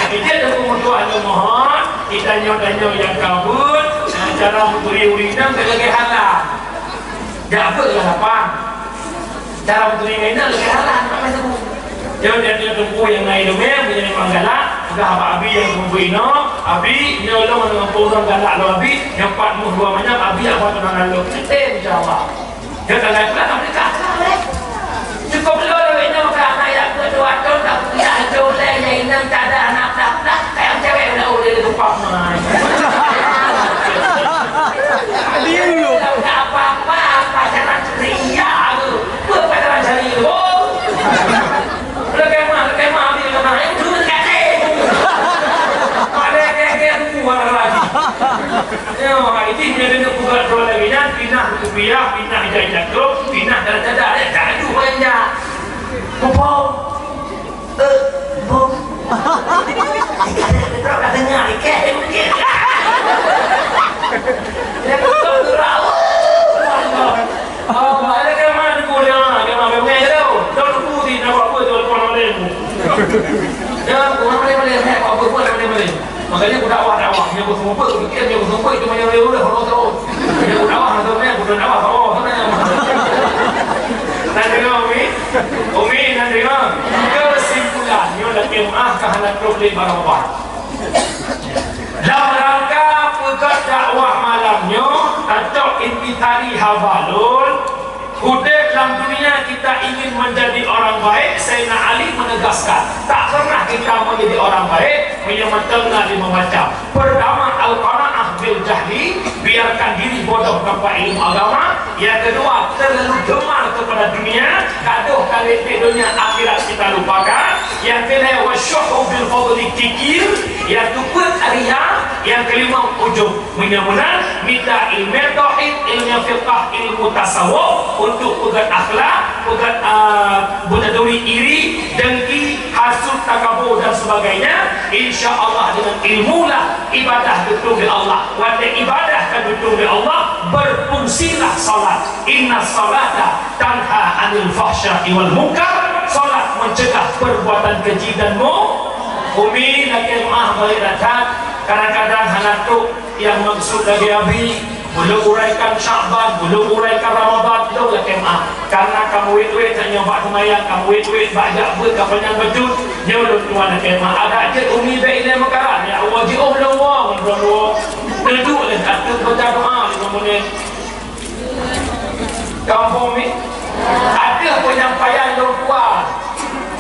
Jadi dia tu kemudian mohon, kita nyoe-nyoe nyang kabut, cara meuturi ureueng inong sebagai halal. Jak beuet lah lapang. Cara beuturi ngon inong leubeh halal, tak payah sebut. Dia, dia, dia teungku nyang na ileumèe, nyang memang galak, peugah bak abi nyang teungku inong, "Abi, nyoe lôn ngon ureueng galak lôn, Abi, nyoe pat muh dua manyam, Abi, apa tunangan lôn?" Eh, insya Allah. Dia galak pula, tak boleh kata, eh. Cukup lôn, lôn inong ka aneuk jak keudua thon, tak kuliah, lôn lé, nyang inong tak ada anak, tak, tak, sayang cewek, udah, udah, udah, tumpah mai. Dia. Tak apa-apa, pacaran Iya, aku. Buat pacaran cari tu. Lekai mah, lekai mah, ambil lekai mah. Yang dulu lekai. Ada kayak-kayak aku warna lagi. Ya, ini dia kena buka dua lagi. Dan pindah rupiah, pindah ijak-ijak tu, pindah dalam cadar. Eh, tak ada main dah. Kupau. Eh, bom. Trok ka deungoe, ikeh, ikeh. Dia betul tu, rawa. Oh, ada kama ni, boleh, ah, kama, boleh, boleh, tu. Tahu tu, di, nak buat apa, tu, pun boleh. Ya, boleh, boleh, boleh, boleh, boleh, boleh. Makanya aku dakwah, dakwah. Dia bersumber, dia bersumber, itu macam dia udah, kalau tahu. Dia dakwah, maksudnya, aku dakwah, oh, sebenarnya. Nanti kau, Umi. Umi, na deungö, kesimpulan nyoe lagèe meuah ka hana trok lé barobah. Lam rangka peugöt dakwah malam nyoe, atau intisari haba lôn, Udeb lam dunia kita ingin menjadi orang baik, Sayyidina Ali menegaskan, tak pernah kita menjadi orang baik meunyoe mantong na limong macam. Pertama, al-qanaah bil jahli, biarkan diri bodoh tanpa ilmu agama. Yang kedua, terlalu gemar kepada dunia, gadoh ka lé di dunia, akhirat kita lupakan. Yang ketiga, wasyuhu bil fadli, kikir. Yang keempat, riya. Yang kelima, ujub. Meunyoe meunan, mita ilmu tauhid, ilmu fiqah, ilmu tasawuf, untuk peugét akhlak, peugét, ah, beutaduri iri, dengki, hasut, takabur dan sebagainya. Insya Allah dengan ilmu lah ibadah beutôi lé Allah. Watée ibadah ka beutôi lé Allah, berfungsilah salat. Inna salata tanha anil fahsya'i wal munkar. Salat mencegah perbuatan keji dan mu-, Umi, lakée meuáh bak that. Kadang-kadang hana trok nyang maksud lagée Abi. Ulôn uraikan Syakban, ulôn uraikan Ramadhan, lôn lakée meuáh. Karena kamoe wét-wét tanyoe bak seumayang, kamoe wét-wét bak jak beuet, ka panyang bacut. Nyoe lôn tuan lakée meuáh. Adak jeuet Umi bék ilée meukarat, ya Allah, jiôh lôn woe ngon droeneuh. Neuduek lé ateueh baca doa lima menit. Kampung ni, ada penyampaian lôn kuat.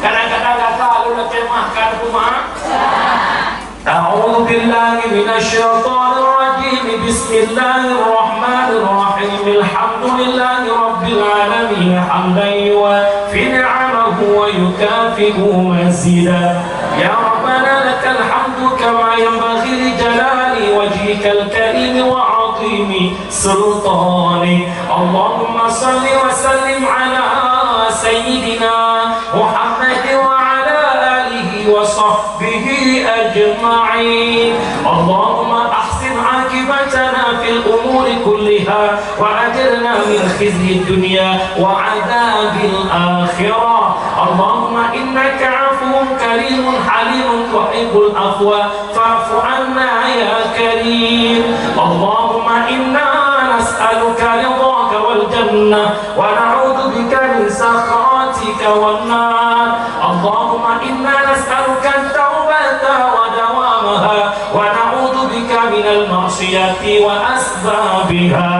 Kadang-kadang rasa lôn lakée meuáh, kan kumaha. أعوذ بالله من الشيطان الرجيم. بسم الله الرحمن الرحيم. الحمد لله رب العالمين. حمدا يوافي نعمه ويكافئ مزيده. يا ربنا لك الحمد كما ينبغي لجلال وجهك الكريم وعظيم سلطانك. اللهم صل وسلم على سيدنا محمد وعلى آله وصحبه أجمعين. اللهم أحسن عاقبتنا في الأمور كلها وأجرنا من خزي الدنيا وعذاب الآخرة. اللهم إنك عفو كريم حليم تحب العفو فاعف عنا يا كريم. اللهم إنا نسألك رضاك والجنة ونعوذ بك من سخطك والنار. اللهم إنا نسألك التوبة ودوامها ونعوذ بك من المعصية وأسبابها.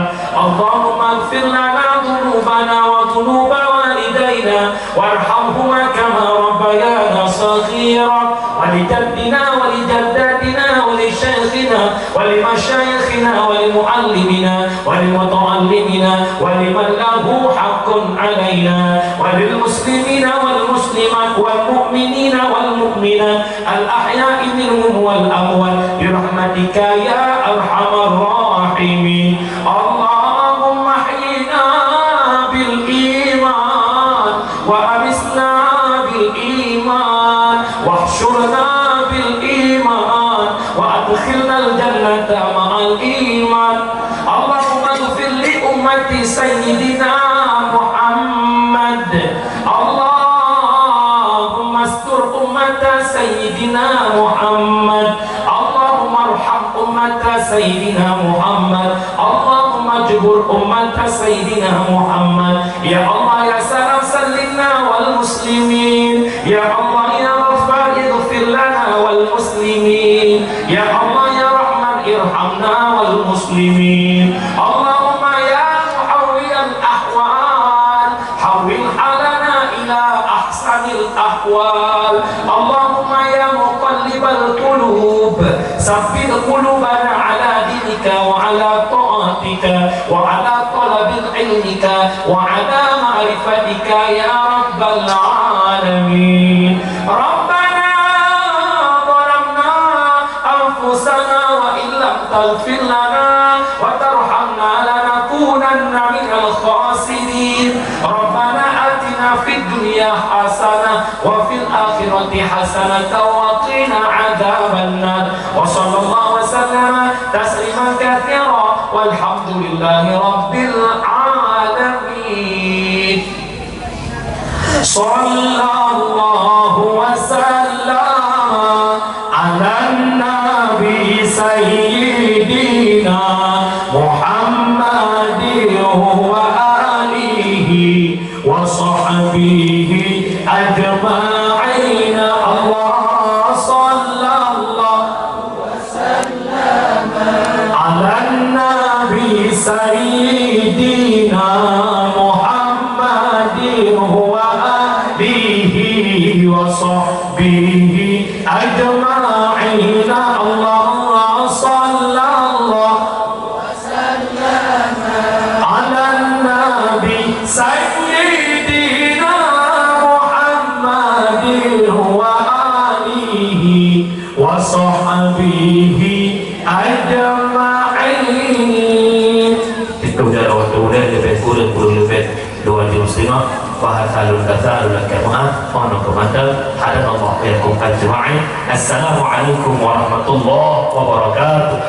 اللهم اغفر لنا ذنوبنا وذنوب والدينا وارحمهما كما ربيانا صغيرا، ولجدنا ولجداتنا ولشيخنا ولمشايخنا ولمعلمنا ولمتعلمنا ولمن له حق علينا، وللمسلمين والمسلمات والمؤمنين والمؤمنات الأحياء منهم والأموات برحمتك يا أرحم الراحمين. اللهم احينا بالإيمان وأمتنا بالإيمان واحشرنا بالإيمان وأدخلنا الجنة مع الإيمان. اللهم اغفر لأمة سيدنا محمد. اللهم استر أمة سيدنا محمد. اللهم ارحم أمة سيدنا محمد. اللهم اجبر أمة سيدنا محمد. يا الله يا سلام سلمنا والمسلمين. يا الله يا غفار اغفر لنا والمسلمين. يا الله يا رحمن ارحمنا والمسلمين. اللهم يا محول الأحوال حول حالنا إلى أحسن الأحوال. اللهم يا مقلب القلوب ثبت قلوبنا على دينك وعلى طاعتك وعلى طلب علمك وعلى معرفتك يا رب العالمين. ربنا ظلمنا أنفسنا وإن لم تغفر لنا وترحمنا لنكونن من الخاسرين. ربنا آتنا في الدنيا حسنة وفي الآخرة حسنة وقنا عذاب النار. وصلى الله وسلم تسليما كثيرا والحمد لله رب العالمين. صلى الله وسلم على النبي سيدنا محمد وآله وصحبه أجمعين. الله صلى الله على النبي سيدنا محمد Dua jam setengah, bahasa lôn gasa, lôn lakèe meu'ah, oh, nyoe keumandan, hadanallahu wa iyyakum ajma'in. Assalamualaikum warahmatullahi wabarakatuh.